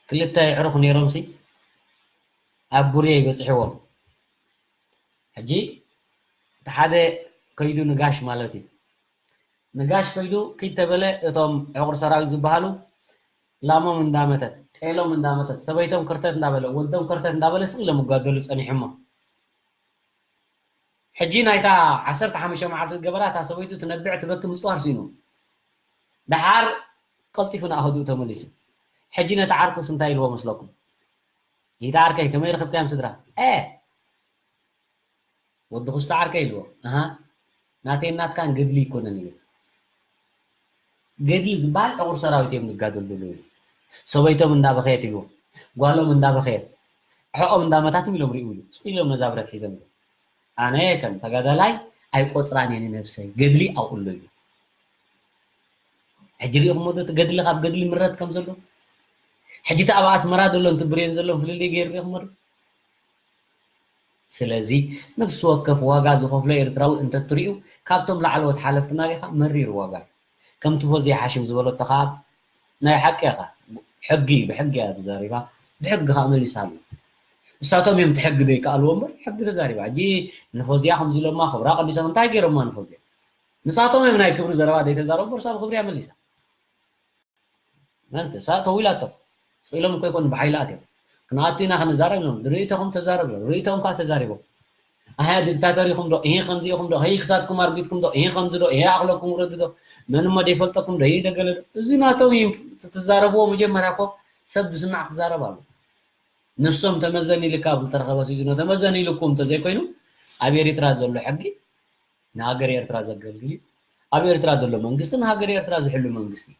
ክልተ ኣዕሩኽ ነይሮምሲ ኣብ ቡሬ ይበፅሕዎም። ሕጂ እቲ ሓደ ከይዱ ንጋሽ ማለት እዩ። ንጋሽ ከይዱ ኪድ ተበለ፣ እቶም ዕቑር ሰራዊት ዝበሃሉ ላሞም እንዳመተት፣ ጤሎም እንዳመተት፣ ሰበይቶም ክርተት እንዳበለ፣ ወዶም ክርተት እንዳበለ ስቕ ኢሎም ይጋደሉ ጸኒሖሞ። ሕጂ ናይታ ዓሰርተ ሓሙሽተ መዓልቲ ዝገበራ እታ ሰበይቱ ትነብዕ ትበኪ ምጽዋር ስኢኑ። ደሓር ቀልጢፉ ንኣኸድኡ ተመሊሱ። ሕጂ ነቲ ዓርኩስ እንታይ ኢልዎ መስለኩም? "ይታ ዓርከይ ከመይ ረኸብካዮም ስድራ?" "እ!" "ወዲ ኩስታ ዓርከይ" ኢልዎ። "ኣሃ፣ ናተይን ናትካን ገድሊ ኣይኮነን" ኢሉ። ገድሊ ዝበሃል ዕቑር ሰራዊት እዮም ዝጋደሉ ዘለዉ ኢሉ። ሰበይቶም እንዳበኸየት ኢልዎ። ጓሎም እንዳበኸየት፣ ኣሕኦም እንዳመታትም ኢሎም ሪኡ ኢሉ። ስቕ ኢሎም ነዛ ብረት ሒዞም ኢሉ። ኣነ ከም ተጋዳላይ ኣይቆጽራን እየ ንነብሰይ፣ ገድሊ ኣውዕሎ ኢሉ። ሕጂ ሪኢኹሞ ዶ እቲ ገድሊ ካብ ገድሊ ምረት ከም ዘሎ? ሕጂ እቲ ኣብ ኣስመራ ዘሎ እንትብሬን ዘሎን ፍልልይ ገይሩ ሪኢኹሞ ዶ? ስለዚ ነፍሲ ወከፍ ዋጋ ዝኸፍሎ ኤርትራዊ እንተትሪኡ፣ ካብቶም ላዕለዎት ሓለፍትና ዲኻ? መሪር ዋጋ እዩ። ከምቲ ፎዝያ ሓሽም ዝበለቶ ከዓ ናይ ሓቂ ኢኻ። ሕጊ ብሕጊ እያ ተዛሪባ፣ ብሕጊ ከዓ መሊሳ ኣሎ። እሳቶም እዮም እቲ ሕጊ ዘይከኣልዎ እምበር ሕጊ ተዛሪባ። ሕጂ ንፎዝያ ከምዚ ኢሎማ፣ ክብራ ቀኒሶም፣ እንታይ ገይሮማ ንፎዝያ? ንሳቶም እዮም ናይ ክብሪ ዘረባ ዘይተዛረቡ፣ እሳ ብክብሪ እያ መሊሳ። መን ተሳ-፣ ተዊላቶም። ስቕ ኢሎም እኮ ይኮኑ ብሓይሊ ኣትዮም። "ክንኣቱ ኢና ክንዛረብ" ኢሎም። ርእይቶኹም ተዛረቡ ኢሎም። ርእይቶኦም ከዓ ተዛሪቦም። "ኣሀ ዲክታተር ኢኹም ዶ? እሂ ከምዚ ኢኹም ዶ? ሀይ ክሳድኩም ኣርጊጥኩም ዶ? እሂ ከምዚ ዶ? እሂ ኣኽለኩም ውረዱ ዶ? መን እሞ ደይፈልጠኩም ዶ? እሂ ደገለ ዶ?" እዚ ናቶም እዩ። እቲ ትዛረብዎ መጀመርያ እኮ ሰብ ዝስማዕ ክዛረብ ኣሎ። ንሶም ተመዘን ኢልካ ኣብ ዝተረኸበ ሲዝኖ ተመዘን ኢልኩም እንተዘይኮይኑ ኣብ ኤሪትራ ዘሎ ሕጊ ንሃገር ኤርትራ ዘገልግል እዩ። ኣብ ኤርትራ ዘሎ መንግስቲ ንሃገር ኤርትራ ዝሕሉ መንግስቲ እዩ።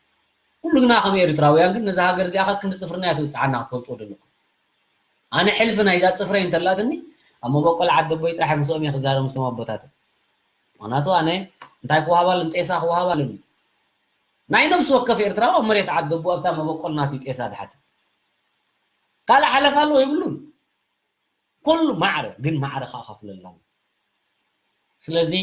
ኩሉ ግና ከም ኤርትራውያን ግን ነዛ ሃገር እዚኣ ከክንዲ ጽፍርና እያ ትብጽሓና ክትፈልጥዎ ዘለኩም። ኣነ ሕልፊ ናይዛ ጽፍረይ እንተላትኒ ኣብ መበቆል ዓዲ ኣቦይ ጥራሕ ምስኦም እየ ክዛረብ ምስቶም ኣቦታተይ። ምኽንያቱ ኣነ እንታይ ክወሃብ ኣለኒ? ጤሳ ክወሃብ ኣለኒ። ናይ ነብሲ ወከፍ ኤርትራዊ ኣብ መሬት ዓዲ ኣቦ ኣብታ መበቆል ናቱ ጤሳ ድሓት። ካልእ ሓለፋ ኣለዎ የብሉን። ኩሉ ማዕረ ግን ማዕረ ከዓ ከፍለላ። ስለዚ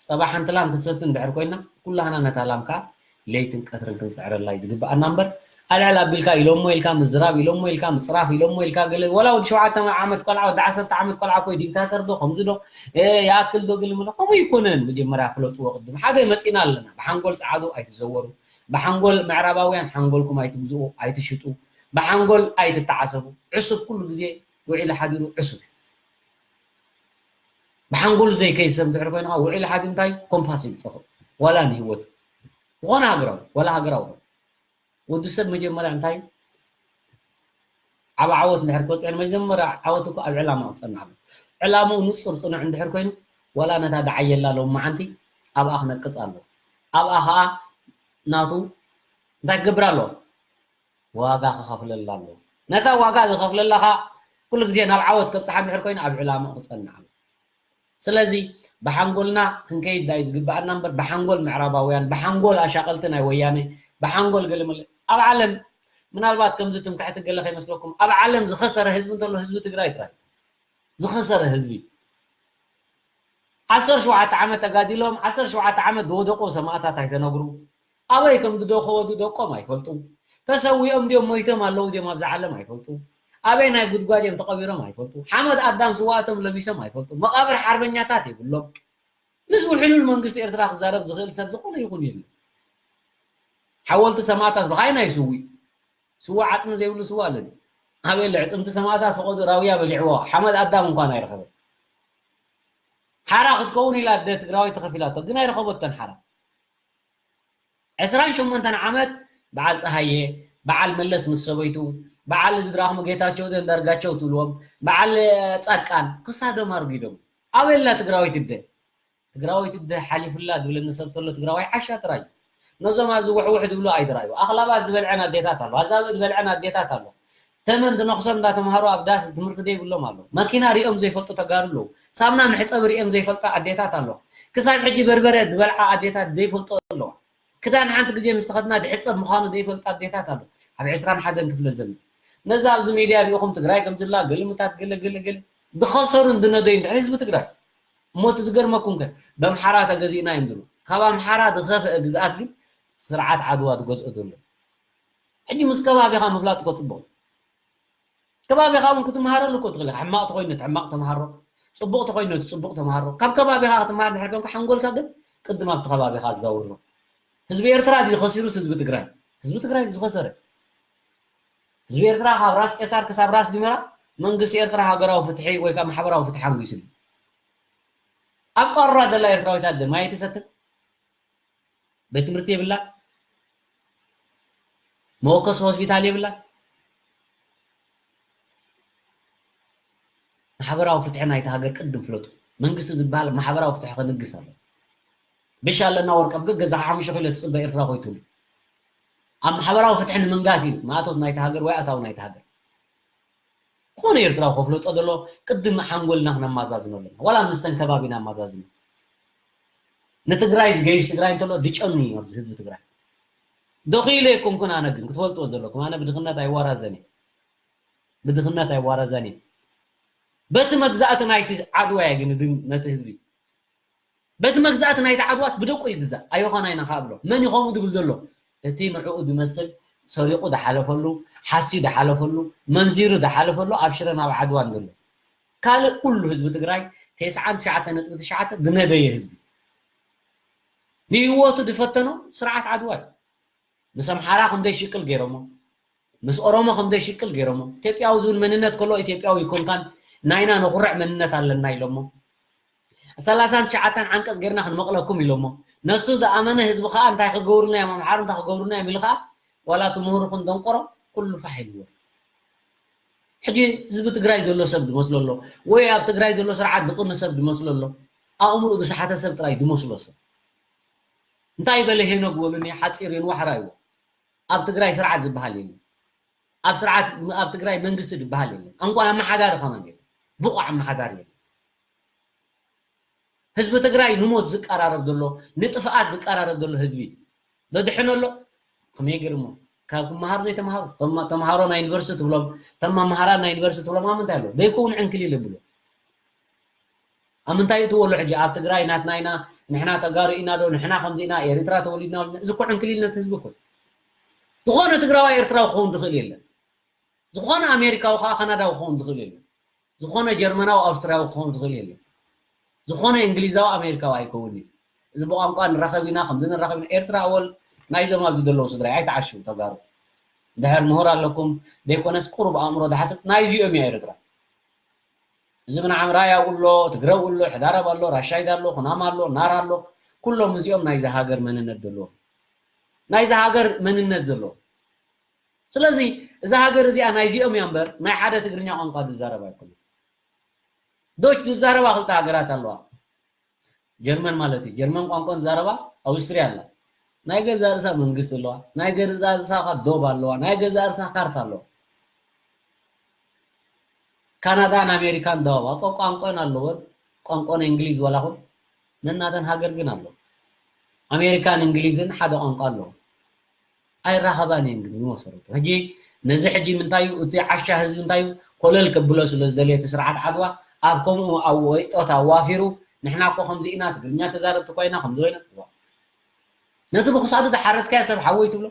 ጸባ ሓንቲ ላም ክትሰቲ እንድሕር ኮይና ኩላህና ነታ ላም ከዓ ለይትን ቀትርን ክንጽዕረላ እዩ ዝግብኣና እምበር ኣልዕል ኣቢልካ ኢሎሞ ኢልካ ምዝራብ ኢሎሞ ኢልካ ምጽራፍ ኢሎሞ ኢልካ ገለ ወላ ወዲ ሸውዓተ ዓመት ቆልዓ ወዲ ዓሰርተ ዓመት ቆልዓ ኮይ ዲክታተር ዶ ከምዚ ዶ እ፣ ይኣክል ዶ ግልምሎ ከምኡ ይኮነን። መጀመርያ ፍለጥዎ ቅድም ሓደ መጺና ኣለና። ብሓንጎል ጸዓዱ ኣይትዘወሩ። ብሓንጎል ምዕራባውያን ሓንጎልኩም ኣይትግዝኡ ኣይትሽጡ። ብሓንጎል ኣይትተዓሰቡ። ዕሱብ ኩሉ ግዜ ውዒሉ ሓዲሩ ዕሱብ እዩ። ብሓንጎሉ ዘይከይድ ሰብ እንድሕር ኮይኑ ከዓ ውዒሉ ሓዲሩ እንታይ ኮምፓስ እዩ ዝፅኽር ዋላ ንህይወቱ ዝኾነ ሃገራዊ ዋላ ሃገራዊ ኮይኑ ወዲ ሰብ መጀመርያ እንታይ ዓብ ዓወት እንድሕር ክበፅሕ መጀመርያ ዓወት እኮ ኣብ ዕላማ ክፀንዕ ኣሎ። ዕላምኡ ንፁር ፅኑዕ እንድሕር ኮይኑ ዋላ ነታ ደዓየላ ሎማዓንቲ ኣብኣ ክነቅፅ ኣለዎ። ኣብኣ ከዓ ናቱ እንታይ ክገብር ኣለዎ? ዋጋ ክኸፍለላ ኣለዎ። ነታ ዋጋ ዝኸፍለላ ከዓ ኩሉ ግዜ ናብ ዓወት ከብፅሓ እንድሕር ኮይኑ ኣብ ዕላምኡ ክፀንዕ ኣለዎ። ስለዚ ብሓንጎልና ክንከይድ ዳዩ ዝግብኣና እምበር ብሓንጎል ምዕራባውያን ብሓንጎል ኣሻቐልቲ ናይ ወያነ ብሓንጎል ገለመለ ኣብ ዓለም ምናልባት ከምዚ ትምክሕቲ ገለ ከይመስለኩም ኣብ ዓለም ዝኸሰረ ህዝቢ እንተሎ ህዝቢ ትግራይ ጥራይ ዝኸሰረ ህዝቢ ዓሰርተ ሸውዓተ ዓመት ተጋዲሎም ዓሰርተ ሸውዓተ ዓመት ዝወደቁ ሰማእታት ኣይተነግሩ ኣበይ ከም ዝደኸወ ዝደቆም ኣይፈልጡ ተሰዊኦም ድዮም ሞይቶም ኣለዉ ድዮም ኣብዛ ዓለም ኣይፈልጡ ኣበይ ናይ ጉድጓድ እዮም ተቐቢሮም ኣይፈልጡ ሓመድ ኣዳም ስዋእቶም ለቢሶም ኣይፈልጡ መቓብር ሓርበኛታት የብሎም ምስ ውሕሉል መንግስቲ ኤርትራ ክዛረብ ዝኽእል ሰብ ዝኾነ ይኹን የለን ሓወልቲ ሰማእታት ብኻይና ይስዊ ስዋ ዓፅሚ ዘይብሉ ስዋ ኣለኒ ኣበይ ለዕፅምቲ ሰማእታት ፈቐዱ ራውያ በሊዕዎ ሓመድ ኣዳም እንኳን ኣይረኸበ ሓራ ክትከውን ኢላ ኣደ ትግራዋይ ተኸፊላቶ ግን ኣይረኸበቶን ሓራ ዕስራን ሸሞንተን ዓመት በዓል ፀሃየ በዓል መለስ ምስ ሰበይቱ በዓል ዝድራኹም ጌታቸው ዘንዳርጋቸው ትብልዎም በዓል ፃድቃን ክሳዶም ኣርጊዶም ኣበላ ትግራወይቲ ኣደ ትግራወይቲ ኣደ ሓሊፉላ ዝብለኒ ሰብ ተሎ ትግራዋይ ዓሻ ጥራይ ነዞም ኣብዚ ውሕውሕ ዝብሉ ኣይትራዩ ኣኽላባት ዝበልዐን ኣዴታት ኣሎ ኣዛብእ ዝበልዐን ኣዴታት ኣሎ ተመን ዝነኽሶም እንዳተምሃሩ ኣብ ዳስ ትምህርቲ ዘይብሎም ኣሎ መኪና ሪኦም ዘይፈልጡ ተጋሩ ኣለዉ ሳምና መሕፀቢ ሪኦም ዘይፈልጣ ኣዴታት ኣሎ ክሳብ ሕጂ በርበረ ዝበልዓ ኣዴታት ዘይፈልጦ ኣለዋ ክዳን ሓንቲ ግዜ ምስ ተኸድና ድሕፀብ ምዃኑ ዘይፈልጣ ኣዴታት ኣሎ ኣብ ዕስራን ሓደን ክፍለ ዘመን ነዚ ኣብዚ ሚድያ ሪኢኹም ትግራይ ከምዝላ ገልምታት ገለ ገለ ገለ ዝኸሰሩን ዝነደዩን ድሕሪ ህዝቢ ትግራይ እሞ እቲ ዝገርመኩም ከ፣ በምሓራ ተገዚእና እዮም ዝብሉ። ካብ ኣምሓራ ዝኸፍአ ግዝኣት ግን ስርዓት ዓድዋ ዝገዝኦ ዘሎ። ሕጂ ምስ ከባቢኻ ምፍላጥ እኮ ጽቡቕ። ከባቢኻ እውን ክትመሃረሉ እኮ ትኽእል ኢኻ። ሕማቕ ተኾይኑ እቲ ሕማቕ ተምሃሮ፣ ጽቡቕ ተኾይኑ እቲ ጽቡቕ ተምሃሮ። ካብ ከባቢኻ ክትመሃር ድሕር ኮንካ ሓንጎልካ ግን ቅድም ኣብቲ ከባቢኻ ኣዛውሮ። ህዝቢ ኤርትራ ድዩ ከሲሩስ ህዝቢ ትግራይ? ህዝቢ ትግራይ ዝኸሰረ። ህዝቢ ኤርትራ ካብ ራስ ቄሳር ክሳብ ራስ ዲመራ መንግስቲ ኤርትራ ሃገራዊ ፍትሒ ወይ ከዓ ማሕበራዊ ፍትሒ ኣንጊሱ እዩ። ኣብ ቋራ ዘላ ኤርትራዊት ኣደ ማይ ትሰትን፣ ቤት ትምህርቲ የብላ፣ መወከሲ ሆስፒታል የብላ። ማሕበራዊ ፍትሒ ናይቲ ሃገር ቅድም ፍለጡ። መንግስቲ ዝበሃል ማሕበራዊ ፍትሒ ከንግስ ኣሎ። ብሻ ኣለና ወርቀ ኣብ ገዛኻ ሓሙሽተ ኪሎ ትጽበ ኤርትራ ኮይትሉ። ኣብ ማሕበራዊ ፍትሒ ንምንጋስ እዩ ማእቶት ናይቲ ሃገር ወይ ኣታዊ ናይቲ ሃገር። ዝኾነ ኤርትራዊ ከፍለጦ ዘሎ ቅድም ሓንጎልና ክነማዛዝኖ ኣለና። ዋላ ምስተን ከባቢና ኣማዛዝኖ። ንትግራይ ዝገይሽ ትግራይ እንተሎ ድጨኑ እዩ ኣብዚ ህዝቢ ትግራይ። ደኺለ ኣይኮንኩን ኣነ ግን ክትፈልጥዎ ዘለኩም ኣነ ብድኽነት ኣይዋራዘን እየ። ብድኽነት ኣይዋረዘን እየ። በቲ መግዛእቲ ናይቲ ዓድዋ እየ ግን ድም ነቲ ህዝቢ በቲ መግዛእቲ ናይቲ ዓድዋስ ብደቁ ይግዛእ ኣዮኻና ኢና ካብሎ መን እዩ ከምኡ ድብል ዘሎ እቲ ንዕኡ ድመስል ሰሪቑ ድሓለፈሉ ሓስዩ ድሓለፈሉ መንዚሩ ድሓለፈሉ ኣብ ሽረ ናብ ዓድዋ እንደሎ ካልእ ኩሉ ህዝቢ ትግራይ ተስዓን ትሽዓተ ነጥቢ ትሽዓተ ድነደየ ህዝቢ ንህይወቱ ድፈተኖ ስርዓት ዓድዋ እዩ ምስ ኣምሓራ ክንደይ ሽቅል ገይሮሞ ምስ ኦሮሞ ከምዘይሽቅል ገይሮሞ ኢትዮጵያዊ ዝብል መንነት ከሎ ኢትዮጵያዊ ይኮንካን ናይና ነኩርዕ መንነት ኣለና ኢሎሞ ሰላሳን ትሽዓተን ዓንቀፅ ገይርና ክንመቕለኩም ኢሎሞ ነሱ ዝኣመነ ህዝቢ ከዓ እንታይ ክገብሩና እዮም ኣምሓሩ እንታይ ክገብሩና እዮም ኢሉ ከዓ ዋላ እቲ ምሁር ይኹን ደንቆሮ ኩሉ ፋሕ ኢልዎ ሕጂ ህዝቢ ትግራይ ዘሎ ሰብ ዝመስሎ ኣሎ ወይ ኣብ ትግራይ ዘሎ ስርዓት ዝቕኒ ሰብ ዝመስሎ ኣሎ ኣእምርኡ ዝሰሓተ ሰብ ጥራይ ዝመስሎ ሰብ እንታይ በለ ሄኖግ በሉኒ ሓፂር ይንዋሕራ ይዎ ኣብ ትግራይ ስርዓት ዝበሃል የለን። ኣብ ስርዓት ኣብ ትግራይ መንግስቲ ዝበሃል የለን። እንኳን ኣመሓዳሪ ከማን የለን። ብቑዕ ኣመሓዳሪ የለን። ህዝቢ ትግራይ ንሞት ዝቀራረብ ዘሎ ንጥፍኣት ዝቀራረብ ዘሎ ህዝቢ ዘድሕኖ ኣሎ ከመይ ገይሩ እሞ ካብ ክመሃር ዘይተምሃሩ ተምሃሮ ናይ ዩኒቨርሲቲ ትብሎም ተም መምሃራን ናይ ዩኒቨርሲቲ ትብሎም ኣብ ምንታይ ኣሎ ዘይከውን ዕንክሊል ይብሉ ኣብ ምንታይ እትወሉ ሕጂ ኣብ ትግራይ ናትና ኢና ንሕና ተጋሩ ኢና ዶ ንሕና ከምዚ ኢና ኤሪትራ ተወሊድና ወሊድና እዚ እኮ ዕንክሊል ነቲ ህዝቢ እኮ ዝኾነ ትግራዋይ ኤርትራዊ ክኸውን ዝኽእል የለን ዝኾነ ኣሜሪካዊ ከዓ ካናዳዊ ክኸውን ዝኽእል የለን ዝኾነ ጀርመናዊ ኣውስትርያዊ ክኸውን ዝኽእል የለን ዝኾነ እንግሊዛዊ ኣሜሪካዊ ኣይከውን እዩ እዚ ብቋንቋ ንራኸብ ኢና ከምዚ ንራኸብ ኢና ኤርትራ ኣወል ናይዞም ኣብዚ ዘለዉ ስድራይ ኣይተዓሽው ተጋሩ ድሕር ምሁር ኣለኩም ዘይኮነስ ቁሩብ ኣእምሮ ዝሓስብ ናይዚኦም እያ ኤርትራ እዚ ብንዓም ራያ ኣሎ፣ ትግረ ኣሎ፣ ሕዳረብ ኣሎ፣ ራሻይድ ኣሎ፣ ኩናማ ኣሎ፣ ናራ ኣሎ፣ ኩሎም እዚኦም ናይዛ ሃገር መንነት ዘለዎም ናይዛ ሃገር መንነት ዘለዎም። ስለዚ እዛ ሃገር እዚኣ ናይዚኦም እያ እምበር ናይ ሓደ ትግርኛ ቋንቋ ዝዛረብ ኣይኮነን። ዶች ዝዛረባ ክልተ ሃገራት ኣለዋ። ጀርመን ማለት እዩ። ጀርመን ቋንቋ ዝዛረባ ኣውስትርያ ኣላ። ናይ ገዛእ ርእሳ መንግስቲ ኣለዋ። ናይ ገዛእ ርእሳ ዶብ ኣለዋ። ናይ ገዛእ ርእሳ ካርታ ኣለዋ። ካናዳን ኣሜሪካን ዶብ ኣብ ቋንቋን ኣለወን። ቋንቋን እንግሊዝ ዋላ ኹን ነናተን ሃገር ግን ኣሎ። ኣሜሪካን እንግሊዝን ሓደ ቋንቋ ኣለዎ። ኣይራኸባን እየን ግን ብመሰረቱ። ሕጂ ነዚ ሕጂ ምንታይ እዩ እቲ ዓሻ ህዝቢ እንታይ እዩ ኮለል ከብሎ ስለ ዝደለየ እቲ ስርዓት ዓድዋ ኣብ ከምኡ ኣብ ወይጦት ኣዋፊሩ ንሕና እኮ ከምዚ ኢና ትግርኛ ተዛረብቲ እኳ ኢና ከምዚ ኮይና ነቲ ብክሳዱ ዝሓረድካዮ ሰብ ሓወይ ትብሎ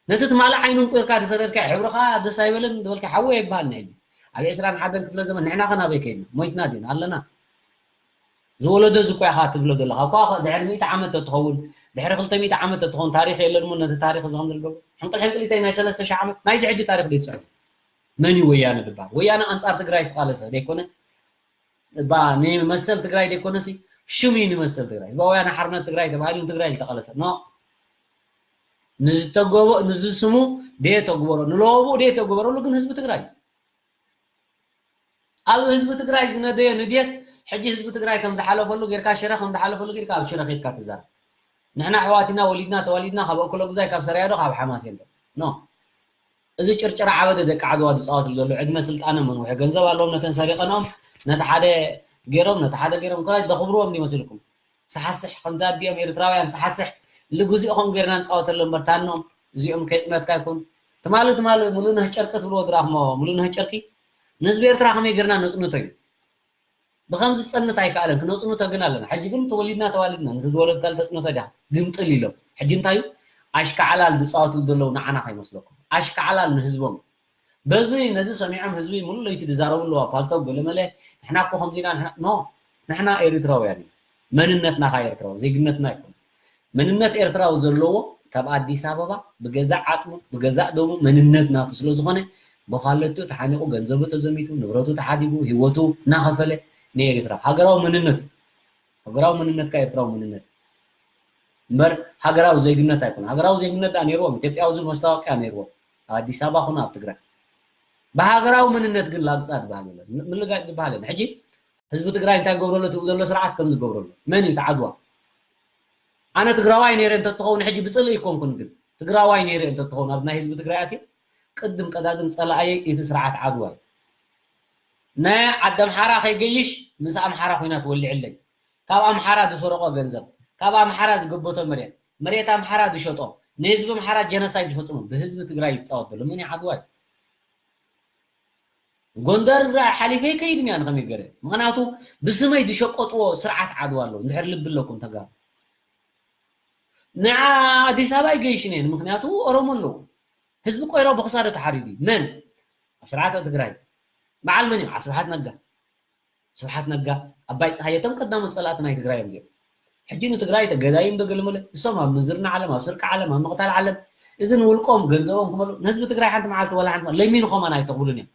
ነቲ ትማሊ ዓይኑ እንቁርካ ዝሰደድካዮ ሕብርኻ ደስ ኣይበለን ዝበልካ ሓወይ ኣይበሃል ንሕጂ ኣብ ዕስራን ሓደን ክፍለ ዘመን ንሕና ከ ናበይ ከይድና ሞይትና ዲና ኣለና ዝወለዶ እዚ እኮ ኢኻ ትብሎ ዘለኻ እኳ ድሕሪ ሚእቲ ዓመት ተትኸውን ድሕሪ ክልተ ሚእቲ ዓመት ተትኸውን ታሪኽ የለን እሞ ነዚ ታሪኽ እዚ ከም ዝገብሮ ሕንቅል ሕንቅሊተይ ናይ ሰለስተ ሺሕ ዓመት ናይዚ ሕጂ ታሪኽ ድዩ ዝፅሕፍ መን እዩ ወያነ ዝበሃል ወያነ ኣንፃር ትግራይ ዝተቃለሰ ዘይኮነ እባ ንመሰል ትግራይ ዘይኮነሲ ሽም እዩ ንመሰል ትግራይ ህዝባዊ ወያነ ሓርነት ትግራይ ተባሂሉ ንትግራይ ዝተቃለሰ ኖ ንዝተገቦ ንዝስሙ ደየተግበሮ ንለወብኡ ደየተግበረሉ ግን ህዝቢ ትግራይ ኣብ ህዝቢ ትግራይ ዝነደዮ ንድየት ሕጂ ህዝቢ ትግራይ ከም ዝሓለፈሉ ጌርካ ሽረ ከም ዝሓለፈሉ ጌርካ ኣብ ሽረ ኬድካ ትዛረብ ንሕና ኣሕዋት ኢና ወሊድና ተዋሊድና ካብ ኣኩለጉዛይ ካብ ሰርያዶ ካብ ሓማሴን ዶ ኖ እዚ ጭርጭር ዓበደ ደቂ ዓድዋ ዝፃወትሉ ዘሎ ዕድመ ስልጣነ መንውሒ ገንዘብ ኣለዎም ነተን ሰሪቐንኦም ነቲ ሓደ ገይሮም ነቲ ሓደ ገይሮም ከላይ ዘኽብርዎም ዲመሲልኩም ሳሓስሕ ከምዚ ኣዲኦም ኤርትራውያን ሳሓስሕ ልግዚኦም ጌርና ንፃወተሎም እምበር ታኖም እዚኦም ከይፅነትካ ይኩን ትማሊ ትማሊ ሙሉነህ ጨርቂ ትብልዎ ድራኽሞ ሙሉነህ ጨርቂ ንህዝቢ ኤርትራ ከመይ ጌርና ነፅንቶ እዩ ብኸምዚ ዝፀንት ኣይከኣለን። ክነፅንቶ ግን ኣለና። ሕጂ ግን ተወሊድና ተዋሊድና፣ ንዝወለድካ ልተፅንቶ ዲኻ? ግምጥል ኢሎም። ሕጂ እንታይ እዩ? ኣሽካዕላል ዝፃወቱ ዘለዉ ንዓና ከይመስለኩም። ኣሽካዕላል ንህዝቦም። በዚ ነዚ ሰሚዖም ህዝቢ ሙሉ ለይቲ ዝዛረቡ ኣለዉ። ኣብ ፓልቶክ ገለመለ፣ ንሕና እኮ ከምዚና፣ ንሕና፣ ኖ፣ ንሕና ኤሪትራውያን ኢና። መንነትና ኸዓ ኤርትራዊ፣ ዜግነትና ኣይኮነን። መንነት ኤርትራዊ ዘለዎ ካብ ኣዲስ ኣበባ ብገዛእ ዓጽሙ፣ ብገዛእ ደሙ መንነት ናቱ ስለ ዝኾነ፣ ብኳለቱ ተሓኒቑ፣ ገንዘቡ ተዘሚቱ፣ ንብረቱ ተሓዲጉ፣ ህይወቱ እናኸፈለ ንኤርትራ። ሃገራዊ መንነት እዩ። ሃገራዊ መንነትካ ኤርትራዊ መንነት እምበር ሃገራዊ ዜግነት ኣይኮነን። ሃገራዊ ዜግነት ደኣ ነይርዎም፣ ኢትዮጵያዊ ዝብል መስታወቅያ ነይርዎም። ኣብ ኣዲስ ኣበባ ኹን ኣብ ትግራይ። ብሃገራዊ መንነት ግን ላግጻ ዝበሃል የለን። ም-፣ ምልጋጭ ዝበሃል የለን። ሕጂ ህዝቢ ትግራይ እንታይ ገብረሉ ትብል ዘሎ ስርዓት ከም ዝገብረሉ። መን እዩ እቲ ዓድዋ? ኣነ ትግራዋይ ነይረ እንተትኸውን፣ ሕጂ ብጽልኢ ኣይኮንኩን፣ ግን ትግራዋይ ነይረ እንተትኸውን፣ ኣብ ናይ ህዝቢ ትግራይ ኣትየ፣ ቅድም ቀዳድም ጸላኣየይ እቲ ስርዓት ዓድዋ እዩ። ናይ ዓዲ ኣምሓራ ከይገይሽ ምስ ኣምሓራ ኹናት ወሊዕለይ። ካብ ኣምሓራ ዝሰረቆ ገንዘብ፣ ካብ ኣምሓራ ዝገበቶ መሬት፣ መሬት ኣምሓራ ዝሸጦ፣ ንህዝቢ ኣምሓራ ጀነሳይድ ዝፈጽሙ፣ ብህዝቢ ትግራይ ይጻወት ዘሎ መን እዩ? ዓድዋ እዩ። ጎንደር ሓሊፈ ይከይድን እያ ንኸመይ ገረ። ምኽንያቱ ብስመይ ዝሸቀጥዎ ስርዓት ዓድዋ ኣለዉ። እንድሕር ልቢ ኣለኩም ተጋሩ። ንዓ ኣዲስ ኣበባ ይገይሽን እየን። ምኽንያቱ ኦሮሞ ኣለዉ። ህዝቢ ቆይሮ ብኽሳዶ ተሓሪዱ እዩ። መን? ኣብ ስርዓት ትግራይ። በዓል መን እዩ? ስብሓት ነጋ። ስብሓት ነጋ፣ ኣባይ ፀሃየ፣ እቶም ቀዳሞት ፀላእቲ ናይ ትግራይ እዮም እዚኦም። ሕጂ ንትግራይ ተገዳይም ዶ ገለመለ፣ እሶም ኣብ ምንዝርና ዓለም፣ ኣብ ስርቂ ዓለም፣ ኣብ ምቕታል ዓለም፣ እዚ ንውልቆም ገንዘቦም ክመሉ፣ ንህዝቢ ትግራይ ሓንቲ መዓልቲ ወላ ሓንቲ መዓልቲ ለሚኑ ከማን ኣይተኽብሉን እዮም።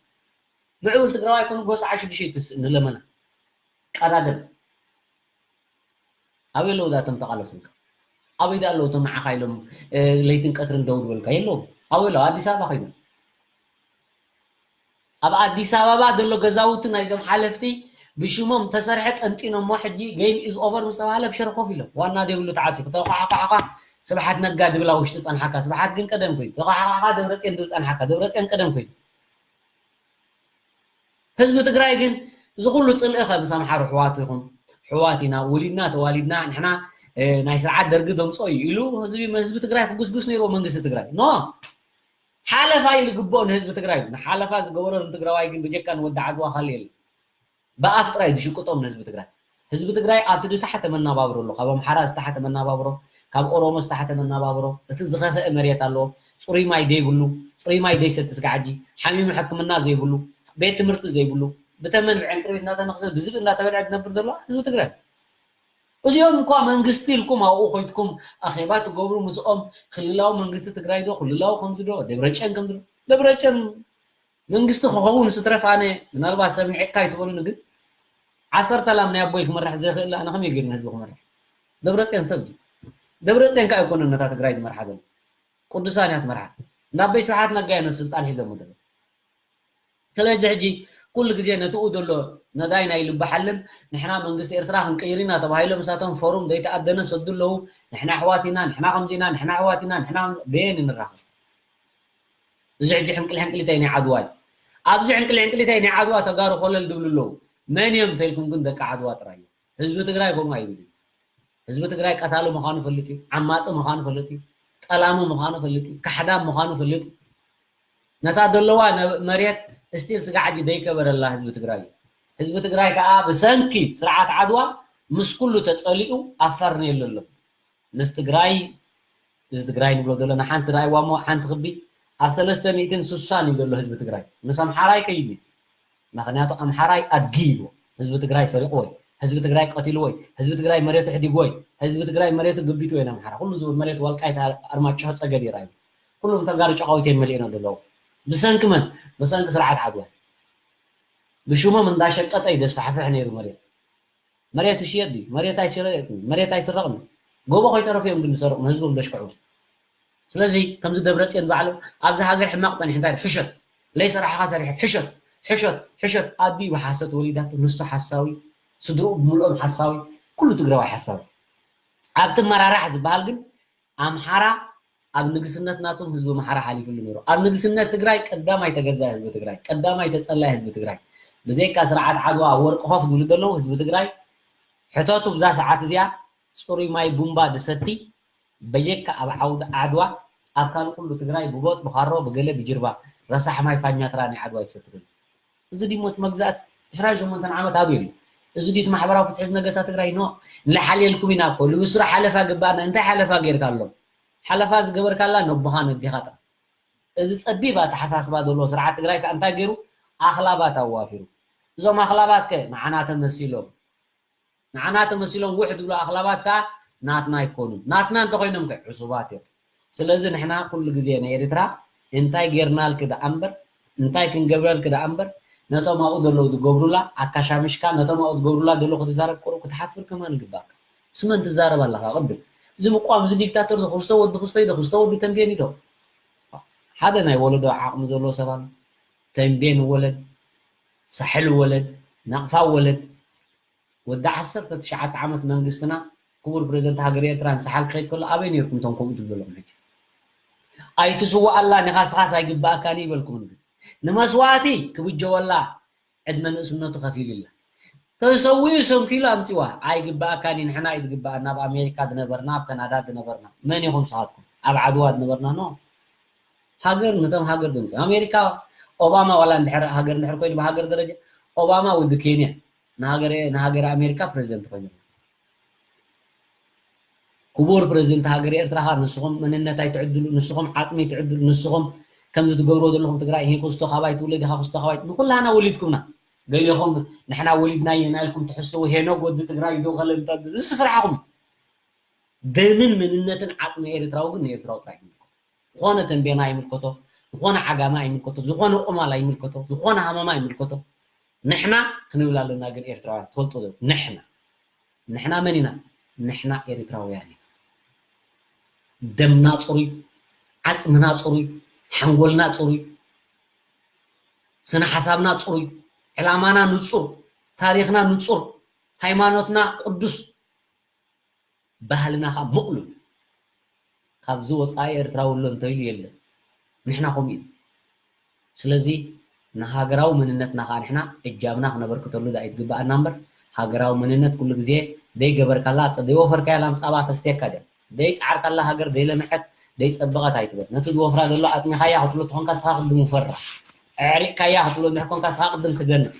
ምዕቡል ትግራዋይ ኮኑ ጎስ ዓሽ ድሽ ይትስእ ንለመና። ቀዳደም። ኣበይ ኣለዉ እዛ እቶም ተቓለስልካ? ኣበይ ዳ ኣለዉ እቶም ንዓኻ ኢሎም፣ እ፣ ለይትን ቀትርን ደው ዝበልካ? የለዉም። ኣበይ ኣለዉ? ኣዲስ ኣበባ ከይዶም። ኣብ ኣዲስ ኣበባ ዘሎ ገዛውቲ ናይዞም ሓለፍቲ ብሽሞም ተሰርሐ ጠንጢኖሞ ሕጂ game is over ምስ ተባሃለ ኣብ ሸርኾፍ ኢሎም። ዋና ዘይብሉ ተዓፂኹ። ተቋሓቋሕኻ ስብሓት ነጋ ድብል ኣብ ውሽጢ ጸንሓካ። ስብሓት ግን ቀደም ኮይኑ። ተቋሓቋሓ ደብረፅዮን ድብል ጸንሓካ። ደብረፅዮን ቀደም ኮይኑ። ህዝቢ ትግራይ ግን እዚ ኩሉ ጽልኢ ከ ምስ ኣምሓሩ ኣሕዋት ኢኹም፣ ኣሕዋት ኢና፣ ወሊድና ተዋሊድና፣ ንሕና፣ እ፣ ናይ ስርዓት ደርጊ ዘምጽኦ እዩ ኢሉ ህዝቢ፣ ህዝቢ ትግራይ ክጉስጉስ ነይርዎ መንግስቲ ትግራይ። ኖ! ሓለፋ ኢሉ ግብኦ ንህዝቢ ትግራይ። ንሓለፋ ዝገበሮ ንትግራዋይ ግን ብጀካ ንወዲ ዓድዋ ካልእ የለን። ብኣፍ ጥራይ ዝሽቅጦም ንህዝቢ ትግራይ። ህዝቢ ትግራይ ኣብቲ ዝተሓተ መናባብሮ ኣሎ። ካብ ኣምሓራ ዝተሓተ መናባብሮ፣ ካብ ኦሮሞ ዝተሓተ መናባብሮ፣ እቲ ዝኸፈአ መሬት ኣለዎ። ጽሩይ ማይ ደይብሉ፣ ጽሩይ ማይ ደይሰቲ ስጋዕ ሕጂ፣ ሓሚሙ ሕክምና ዘይብሉ፣ ቤት ትምህርቲ ዘይብሉ፣ ብተመን ብዕንቅርቢት እናተነኽሰ፣ ብዝብኢ እናተበልዐ ዝነብር ዘሎ ህዝቢ ትግራይ። እዚኦም እኳ መንግስቲ ኢልኩም ኣብኡ ኮይትኩም ኣኼባ ትገብሩ ምስኦም፣ ክልላዊ መንግስቲ ትግራይ ዶ፣ ክልላዊ ከምዚ ዶ፣ ደብረጨን ከምዚ ዶ፣ ደብረጨን መንግስቲ ክኸውን ዝትረፍ ኣነ ምናልባት ሰብ ንዒቕካ ኣይትበሉኒ፣ ግን ዓሰርተ ላም ናይ ኣቦይ ክመርሕ ዘይኽእል ኣነ ከመይ ገይሩ ንህዝቢ ክመርሕ? ደብረፅዮን ሰብ ድዩ? ደብረፅዮን ከ ኣይኮነን ነታ ትግራይ ዝመርሓ ዘሎ። ቅዱሳን እያ ትመርሓ። እንዳ ኣቦይ ስብሓት ነጋ እዮም ነቲ ስልጣን ሒዞም ዘለዉ። ስለዚ ሕጂ ኩሉ ግዜ ነትኡ ዘሎ ነዳይ ናይ ልቢ ሓልም ንሕና መንግስቲ ኤርትራ ክንቅይር ኢና ተባሂሎም እሳቶም ፎሩም ዘይተኣደነ ሰዱ ኣለዉ። ንሕና ኣሕዋት ኢና፣ ንሕና ከምዚ ኢና፣ ንሕና ኣሕዋት ኢና፣ ንሕና በየን ንራኸብ? እዚ ሕጂ ሕንቅል ሕንቅሊተይ ናይ ዓድዋ እዩ። ኣብዚ ሕንቅል ሕንቅሊተይ ናይ ዓድዋ ተጋሩ ኮለል ዝብሉ ኣለዉ። መን እዮም እንተኢልኩም ግን ደቂ ዓድዋ ጥራይ እዮም። ህዝቢ ትግራይ ከምኡ ኣይብል እዩ። ህዝቢ ትግራይ ቀታሊ ምዃኑ ፈልጥ እዩ። ዓማፂ ምዃኑ ፈልጥ እዩ። ጠላሚ ምዃኑ ፈልጥ እዩ። ካሕዳም ምዃኑ ፈልጥ እዩ። ነታ ዘለዋ ነ-፣ መሬት እስቲል ስጋዕ ሕጂ ዘይከበረላ ህዝቢ ትግራይ እዩ። ህዝቢ ትግራይ ከዓ ብሰንኪ ስርዓት ዓድዋ ምስ ኩሉ ተፀሊኡ ኣፋር ነየሉ ኣሎ። ምስ ትግራይ፣ እዚ ትግራይ ንብሎ ዘለና ሓንቲ ረኣይዋ እሞ ሓንቲ ክቢ ኣብ ሰለስተ ሚእትን ስሳን እዩ ዘሎ ህዝቢ ትግራይ። ምስ ኣምሓራይ ከይድ እዩ። ምኽንያቱ ኣምሓራይ ኣድጊ እዩ። ህዝቢ ትግራይ ሰሪቑዎ እዩ። ህዝቢ ትግራይ ቀቲልዎ እዩ። ህዝቢ ትግራይ መሬቱ ሕዲግዎ እዩ። ህዝቢ ትግራይ መሬቱ ግቢትዎ እዩ ንኣምሓራ። ኩሉ ዝብል መሬት ዋልቃይት፣ ኣርማጭሆ፣ ፀገዴራ እዩ። ኩሎም ተጋሩ ጨቓዊት እዮም መሊእና ዘለዉ። ብሰንኪ መን? ብሰንኪ ስርዓት ዓድዋ። ብሽሞም እንዳሸቀጠ እዩ ዘስፋሕፍሕ ነይሩ መሬት። መሬት ይሽየጥ ድዩ? መሬት ኣይሽየጥን፣ መሬት ኣይስረቕን። ጎቦ ከይተረፈ እዮም ግን ዝሰርቑ፣ ንህዝቦም ዘሽክዑ። ስለዚ ከምዚ ደብረፅዮን ባዕሉ ኣብዚ ሃገር ሕማቕ ጸኒሑ እንታይ ኢሉ? ሕሸት። ለይሰራሕኻ ሰሪሐ፣ ሕሸት፣ ሕሸት፣ ሕሸት። ኣዲኡ ብሓሶት ወሊዳቶ፣ ንሱ ሓሳዊ፣ ስድርኡ ብምልኦም ሓሳዊ፣ ኩሉ ትግራዋይ ሓሳዊ። ኣብቲ መራራሕ ዝበሃል ግን ኣምሓራ ኣብ ንግስነት ናቶም ህዝቢ ኣምሓራ ሓሊፍሉ ነይሩ። ኣብ ንግስነት ትግራይ ቀዳማይ ተገዛኢ ህዝቢ ትግራይ፣ ቀዳማይ ተጸላኢ ህዝቢ ትግራይ። ብዘይካ ስርዓት ዓድዋ ኣብ ወርቂ ኮፍ ዝብሉ ዘለዉ ህዝቢ ትግራይ ሕተቱ ብዛ ሰዓት እዚኣ ጽሩይ ማይ ቡምባ ድሰቲ በጀካ ኣብ ዓውዲ ዓድዋ ኣብ ካልእ ኩሉ ትግራይ ብቦጥ ብኻሮ ብገለ ብጅርባ ረሳሕ ማይ ፋኛትራ ናይ ዓድዋ ይሰቲ ዘሎ። እዚ ድሞት መግዛእቲ ዕስራን ሸሞንተን ዓመት ኣበይ ኣሎ? እዚ ድዩ እቲ ማሕበራዊ ፍትሒ ዝነገሳ ትግራይ? ኖ፣ ንሓልየልኩም ኢና እኮ። ልብስሩ ሓለፋ ግባእና። እንታይ ሓለፋ ጌርካሎም? ሓለፋ ዝገበርካላ ነቦኻ ነዴኻ ጥራሕ። እዚ ጸቢብ ኣተሓሳስባ ዘለዎ ስርዓት ትግራይ ከኣ እንታይ ገይሩ? ኣኽላባት ኣዋፊሩ። እዞም ኣኽላባት ከ ንዓና ተመሲሎም፣ ንዓና ተመሲሎም ውሕ ዝብሉ ኣኽላባት ከኣ ናትና ኣይኮኑን። ናትና እንተኾይኖም ከ ዕሱባት እዮም። ስለዚ ንሕና ኩሉ ግዜ ንኤርትራ እንታይ ጌርናልኪ ደኣ እምበር፣ እንታይ ክንገብረልኪ ደኣ እምበር፣ ነቶም ኣብኡ ዘለዉ ዝገብሩላ ኣካሻሚሽካ፣ ነቶም ኣብኡ ዝገብሩላ ዘለዉ ክትዛረብ ቁሩብ ክትሓፍር ከማን ይግባእካ። ስመን ትዛረብ ኣለኻ ቅድም። እዚ ምቋም፣ እዚ ዲክታቶር፣ እዚ ክስቶ ወዲ ክስቶ ኢዶ፣ ክስቶ ወዲ ተንቤን ኢዶ። ሓደ ናይ ወለዶ ዓቕሚ ዘለዎ ሰብ ኣሎ። ተንቤን ወለድ፣ ሳሕል ወለድ፣ ናቕፋ ወለድ፣ ወዲ ዓሰርተ ትሽዓተ ዓመት መንግስትና፣ ክቡር ፕሬዝደንት ሃገር ኤርትራ ንሳሕል ክኸይድ ከሎ ኣበይ ነይርኩም እቶም ከምኡ ትብሉ ዘለኹም ሕጂ? ኣይትስዋኣላን ኢኻ፣ ስኻስ ኣይግባኣካን ይበልኩም። ግን ንመስዋእቲ ክብጀወላ ዕድመ ንእስነቱ ከፊሉላ። ተሰዊኡ ሰንኪሉ ኣምጺዋ። ኣይግባኣካን እዩ፣ ንሕና እዩ ዝግባኣና። ኣብ ኣሜሪካ ዝነበርና፣ ኣብ ካናዳ ዝነበርና፣ መን ኢኹም ንስኻትኩም? ኣብ ዓድዋ ዝነበርና፣ ኖ። ሃገር ነቶም ሃገር ድምፂ። ኣሜሪካ፣ ኦባማ ዋላ እንድሕር ሃገር እንድሕር ኮይኑ ብሃገር ደረጃ፣ ኦባማ ወዲ ኬንያ ንሃገረ፣ ንሃገረ ኣሜሪካ ፕሬዝደንት ኮይኑ። ክቡር ፕሬዝደንት ሃገር ኤርትራ ኸኣ ንስኹም መንነት ኣይትዕድሉ፣ ንስኹም ዓጽሚ ኣይትዕድሉ፣ ንስኹም ከምዚ ትገብርዎ ዘለኹም ትግራይ፣ ይሄ ክስቶ ካባይ ትውለድ ኢኻ፣ ክስቶ ካባይ፣ ንኹላህና ወሊድኩምና። ገሊኹም ንሕና ወሊድናዮ ኢልኩም ትሕስዉ፣ ሄኖግ ወዲ ትግራይ ዶ ገለ እንተ-፣ እዚ ስራሕኹም። ደምን መንነትን ዓጽሚ ኤርትራዊ ግን ንኤርትራዊ ጥራይ ይምልከቶ። ዝኾነ ተንቤና ይምልከቶ፣ ዝኾነ ዓጋማ ይምልከቶ፣ ዝኾነ ቁማላ ይምልከቶ፣ ዝኾነ ሃመማ ይምልከቶ። ንሕና ክንብል ኣለና ግን ኤርትራውያን ትፈልጦ ዶ? ንሕና። ንሕና መን ኢና? ንሕና ኤርትራውያን ኢና። ደምና ጽሩይ፣ ዓጽምና ጽሩይ፣ ሓንጎልና ጽሩይ፣ ስነ ሓሳብና ጽሩይ፣ ዕላማና ንጹር፣ ታሪኽና ንጹር፣ ሃይማኖትና ቅዱስ፣ ባህልና ኸኣ ምቕሉል። ካብዚ ወጻኢ ኤርትራዊ ኣሎ እንተኢሉ የለን። ንሕና ከምኡ ኢና። ስለዚ ንሃገራዊ መንነትና ኸኣ ንሕና እጃምና ክነበርክተሉ ደኣ እዩ ዝግብኣና እምበር፣ ሃገራዊ መንነት ኩሉ ግዜ ዘይገበርካላ፣ ዘይወፈርካያ ላም ጻባ ተስትየካ ድያ? ዘይጸዓርካላ ሃገር ዘይለምዐት፣ ዘይጸበቐት ኣይትበል። ነቲ ዝወፍራ ዘሎ ኣጥሚኻያ ክትብሎ ተኾንካ፣ ንስኻ ቅድም ውፈራ። ኣዕሪቕካያ ክትብሎ እንድሕር ኮንካ፣ ንስኻ ቅድም ክገንፍ።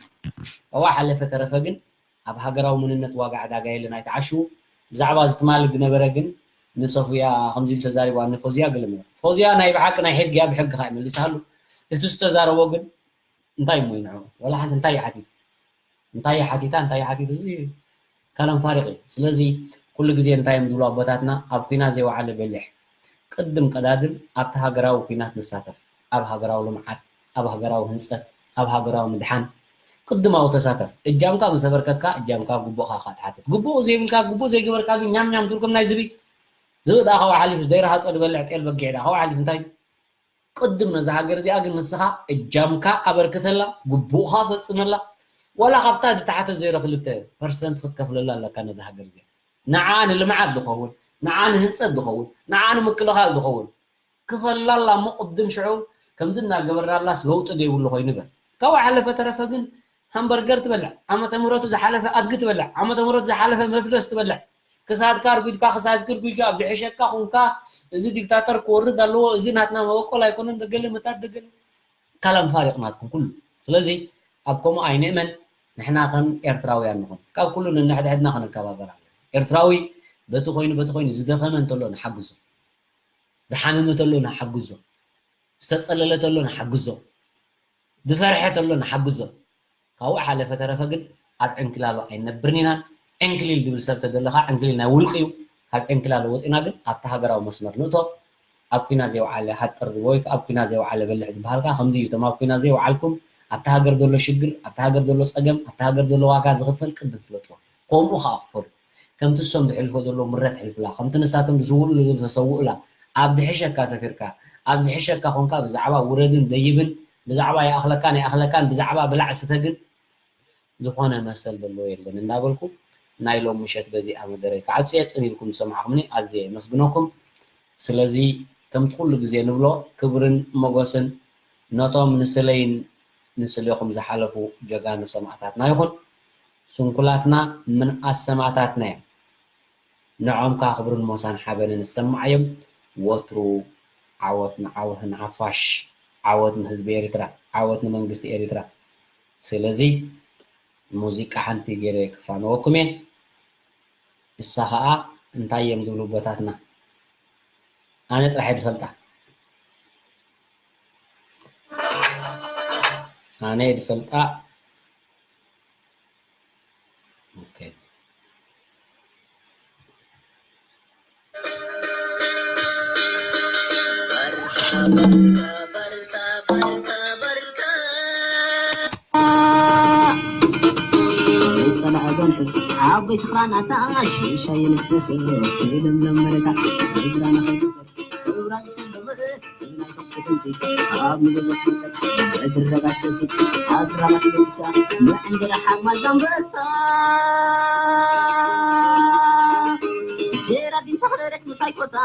እዋ ሓለፈ ተረፈ ግን፣ ኣብ ሃገራዊ መንነት ዋጋ ዕዳጋ የለን፣ ኣይትዓሽዉ። ብዛዕባ እዚ ትማሊ ዝነበረ ግን ንሶፍያ ከምዚ ኢሉ ተዛሪቡ፣ ንፎዝያ ገለ ማለት። ፎዝያ ናይ ብሓቂ ናይ ሕጊ እያ፣ ብሕጊ ኸኣ ይመልሳሉ። እቲ ዝተዛረቦ ግን እንታይ እሞ እዩ ንዕኡ? ወላ ሓንቲ እንታይ እዩ ሓቲቱ? እንታይ እዩ ሓቲታ? እንታይ እዩ ሓቲቱ? እዚ ከለም ፋሪቕ እዩ። ስለዚ ኩሉ ግዜ እንታይ እዮም ዝብሉ ኣቦታትና? ኣብ ኲናት ዘይወዓለ በሊሕ። ቅድም ቀዳድም ኣብቲ ሃገራዊ ኲናት ንሳተፍ። ኣብ ሃገራዊ ልምዓት፣ ኣብ ሃገራዊ ህንጸት፣ ኣብ ሃገራዊ ምድሓን ቅድም ኣብኡ ተሳተፍ። እጃምካ ምስ ኣበርከትካ፣ እጃምካ ግቡእኻ ኢኻ ትሓትት። ግቡእ ዘይብልካ፣ ግቡእ ዘይገበርካ ግን ኛም ኛም ትብል ከም ናይ ዝብኢ። ዝብኢ ደኣ ካብኡ ሓሊፉ ዘይረሃጾ ዝበልዕ ጤል በጊዕ ደኣ ካብኡ ሓሊፉ እንታይ እዩ? ቅድም ነዛ ሃገር እዚኣ ግን ንስኻ እጃምካ ኣበርክተላ፣ ግቡእኻ ፈጽመላ። ዋላ ካብታ ዝተሓተ ዜሮ ክልተ ፐርሰንት ክትከፍለላ ኣለካ ነዛ ሃገር እዚኣ። ንዓ ንልምዓት ዝኸውን፣ ንዓ ንህንጸት ዝኸውን፣ ንዓ ንምክልኻል ዝኸውን ክፈላላ እሞ ቅድም ሽዑ ከምዚ እናገበርናላስ ለውጢ ዘይብሉ ኮይኑ በል። ካብኡ ሓለፈ ተረፈ ግን ሃምበርገር ትበልዕ፣ ዓመተ ምህረቱ ዝሓለፈ ኣድጊ ትበልዕ፣ ዓመተ ምህረቱ ዝሓለፈ መፍረስ ትበልዕ። ክሳድካ ኣርጒድካ፣ ክሳድኪ ኣርጒድካ፣ ኣብ ዝሕሸካ ኹንካ፣ እዚ ዲክታተር ክወርድ ኣለዎ፣ እዚ ናትና መበቆል ኣይኮነን፣ ደገለ መታት ደገለ። ካላም ፋሪቕ ናትኩም ኩሉ። ስለዚ ኣብ ከምኡ ኣይንእመን፣ ንሕና ከም ኤርትራውያን ንኹን። ካብ ኩሉ ነንሕድሕድና ክንከባበር ኣለና። ኤርትራዊ በቲ ኮይኑ፣ በቲ ኮይኑ ዝደኸመ እንተሎ ንሓግዞ። ዝሓመመ ተሎ ንሓግዞ። ዝተጸለለ ተሎ ንሓግዞ። ዝፈርሐ ተሎ ንሓግዞ። ካብኡ ሓለፈ ተረፈ ግን ኣብ ዕንክላሎ ኣይንነብርን ኢና። ዕንክሊል ዝብል ሰብ ተደለኻ፣ ዕንክሊል ናይ ውልቂ እዩ። ካብ ዕንክላሎ ወጺና ግን ኣብቲ ሃገራዊ መስመር ንእቶ። ኣብ ኲናት ዘይወዓለ ሃጥር ወይ ኣብ ኲናት ዘይወዓለ በልሕ ዝበሃል ከኣ ከምዚ እዩ። እቶም ኣብ ኲናት ዘይወዓልኩም ኣብቲ ሃገር ዘሎ ሽግር፣ ኣብቲ ሃገር ዘሎ ጸገም፣ ኣብቲ ሃገር ዘሎ ዋጋ ዝኽፈል ቅድም ፍለጥዎ። ከምኡ ከኣ ክፈሉ። ከምቲ እሶም ዝሕልፎ ዘለዉ ምረት ሕልፍላ፣ ከምቲ ንሳቶም ዝስውእሉ ዘለዉ ተሰውእላ፣ ኣብ ዝሕሸካ ሰፊርካ፣ ኣብ ዝሕሸካ ኮንካ ብዛዕባ ውረድን ደይብን፣ ብዛዕባ ይኣኽለካን ኣይኣኽለካን፣ ብዛዕባ ብላዕ ስተ ግን ዝኾነ መሰል ዘለዎ የለን እንዳበልኩ ናይ ሎም ምሸት በዚኣ መደረይ ክዓጹ እየ። ጽን ኢልኩም ዝሰማዕኩምኒ ኣዝየ የመስግነኩም። ስለዚ ከምቲ ኩሉ ግዜ ንብሎ ክብርን ሞገስን ነቶም ንስለይን ንስሌኹም ዝሓለፉ ጀጋኑ ሰማእታትና ይኹን። ስንኩላትና ምንኣስ ሰማእታትና እዮም። ንዖም ከኣ ክብርን ሞሳን ሓበንን ዝሰማዕ እዮም። ወትሩ ዓወት ንዓወት ንሓፋሽ፣ ዓወት ንህዝቢ ኤሪትራ፣ ዓወት ንመንግስቲ ኤሪትራ። ስለዚ ሙዚቃ ሓንቲ ገይረ ክፋነወኩም እየ። እሳ ኸዓ እንታይ እዮም ዝብሉ ኣቦታትና? ኣነ ጥራሕ እየ ዝፈልጣ። ኣነ እየ ዝፈልጣ። ኦኬ። ጸላእ ኣዛንቱ ዓበይቲ ክራናታ ሽሻይ ንስነስ ክልምለም መሬታ እግራ ንኸይትበር ሰውራ ዝትልምእ ናይ ተኽሲ ድምፂ ኣብ ንበዘት መጠጥ እግረጋ ሰፊት ኣግራባት ለቢሳ መዕንድራ ሓማዝ ኣንበሳ ጀራዲን ተኽለረት ምሳይ ኮታ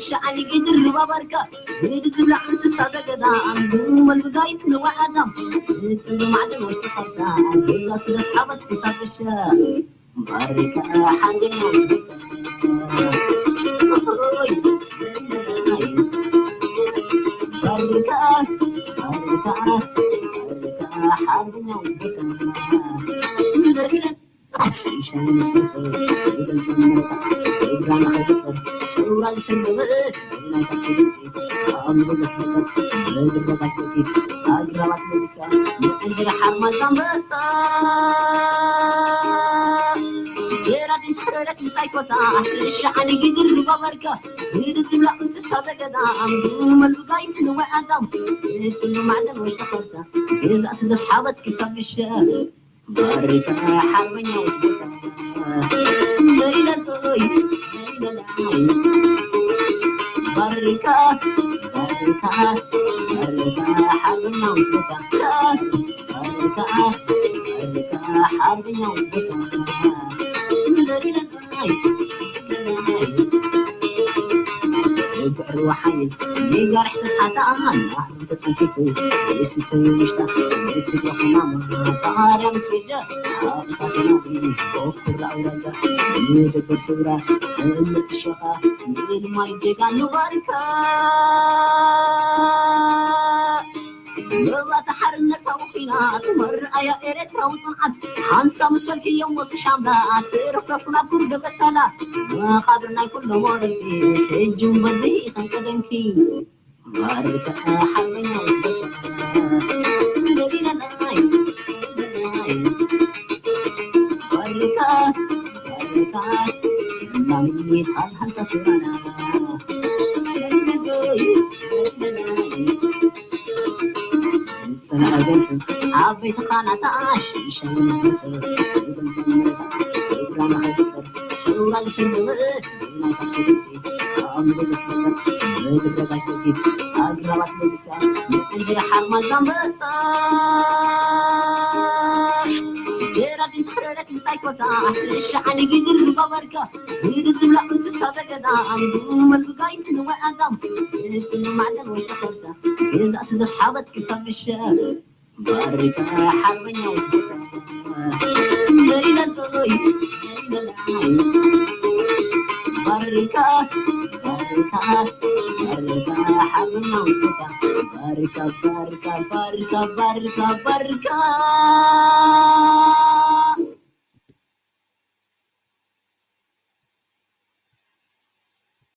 ሻዓኒ ግድር ሩባ ባርካ ግድ ዝብላ እንስሳ ዘገዳም ግመል ብጋይት ንዋይ ኣዳም እትሉ ማዕድን ወይተኸርታ ገዛ ክለስ ሓበት ክሳብ እሸ ባርካ ሓንገኛ ባርካ ባርካ ባርካ ሓንገኛ ጀራዲን ተረረት ምሳይ ኮታ ሻዓኒ ግድር ባበርካ ግድ ዝብላ እንስሳ ዘገዳም መሉጋይ ንዋይ ኣዳም እትሉ ማዕዘን ወሽተኸርሳ ገዛእቲ ዘስሓበት ክሳብ ምሸት ባርካ ሓርበኛ ወድካ መሪለቶይ መሪለላይ ባርካ ባርካ ባርካ ሓርበኛ ወድካ ባርካ ባርካ ሓርበኛ ወድካ መሪለቶይ መሪለላይ ስግዕሪ ወሓይዝ ነጋርሕ ስብሓታ ኣማን ተጸንፊፉ የስተ ውሽጣ ክትረኹና ማርያም ስበጃ ኣቕሳትና ኮፍራ ኣውራጃ ንደበር ስውራ እምትሸኻ ንልማይ ጀጋ ንባርካ መባእታ ሓርነታዊ ኲናት መርኣያ ኤርትራዊ ጽንዓት ሓንሳብ ምስ በልክዮም ወጹ ሻምላ ትርፍረፉ ናብ ኩር ገብረሳላ መቓብር ናይ ኩሎም ወረርቲ ሕጂ እውን በዚ ከም ቀደምኪ ባርካ ሓርበኛ ወደካ ለቢለናይ ባርካ ባርካ ናምኒ ካብ ሓንታ ሱራና ለቢለናይ ሰላም ዓበይቲ ኻናታ ሽሻይ ምስ መሰሉ እግራ ንኸይትበር ሰውራ ዝሕልምእ ናይ ታክሲ ድምፂ ኣእምሮ ዘፍለጠት ምድረ ጋሽ ሰጊድ ኣግራባት ለቢሳ ምዕንድር ሓርማዝ ኣንበሳ ጀራዲን ተረረት ምሳይ ኮታ ሻዓኒ ግድር ባበርካ ግድ ዝብላ እንስሳ ዘገዳም መሉጋይ ንዋይ ኣዳም እትሉ ማዕዘን ወሽተ ከርሳ ገዛእቲ ዘስሓበት ክሳብ ምሸት ባርካ ሓርበኛ ወድካ መሪለቶይ ባርካ ባርካ ባርካ ሓርበኛ ወድካ ባርካ ባርካ ባርካ ባርካ ባርካ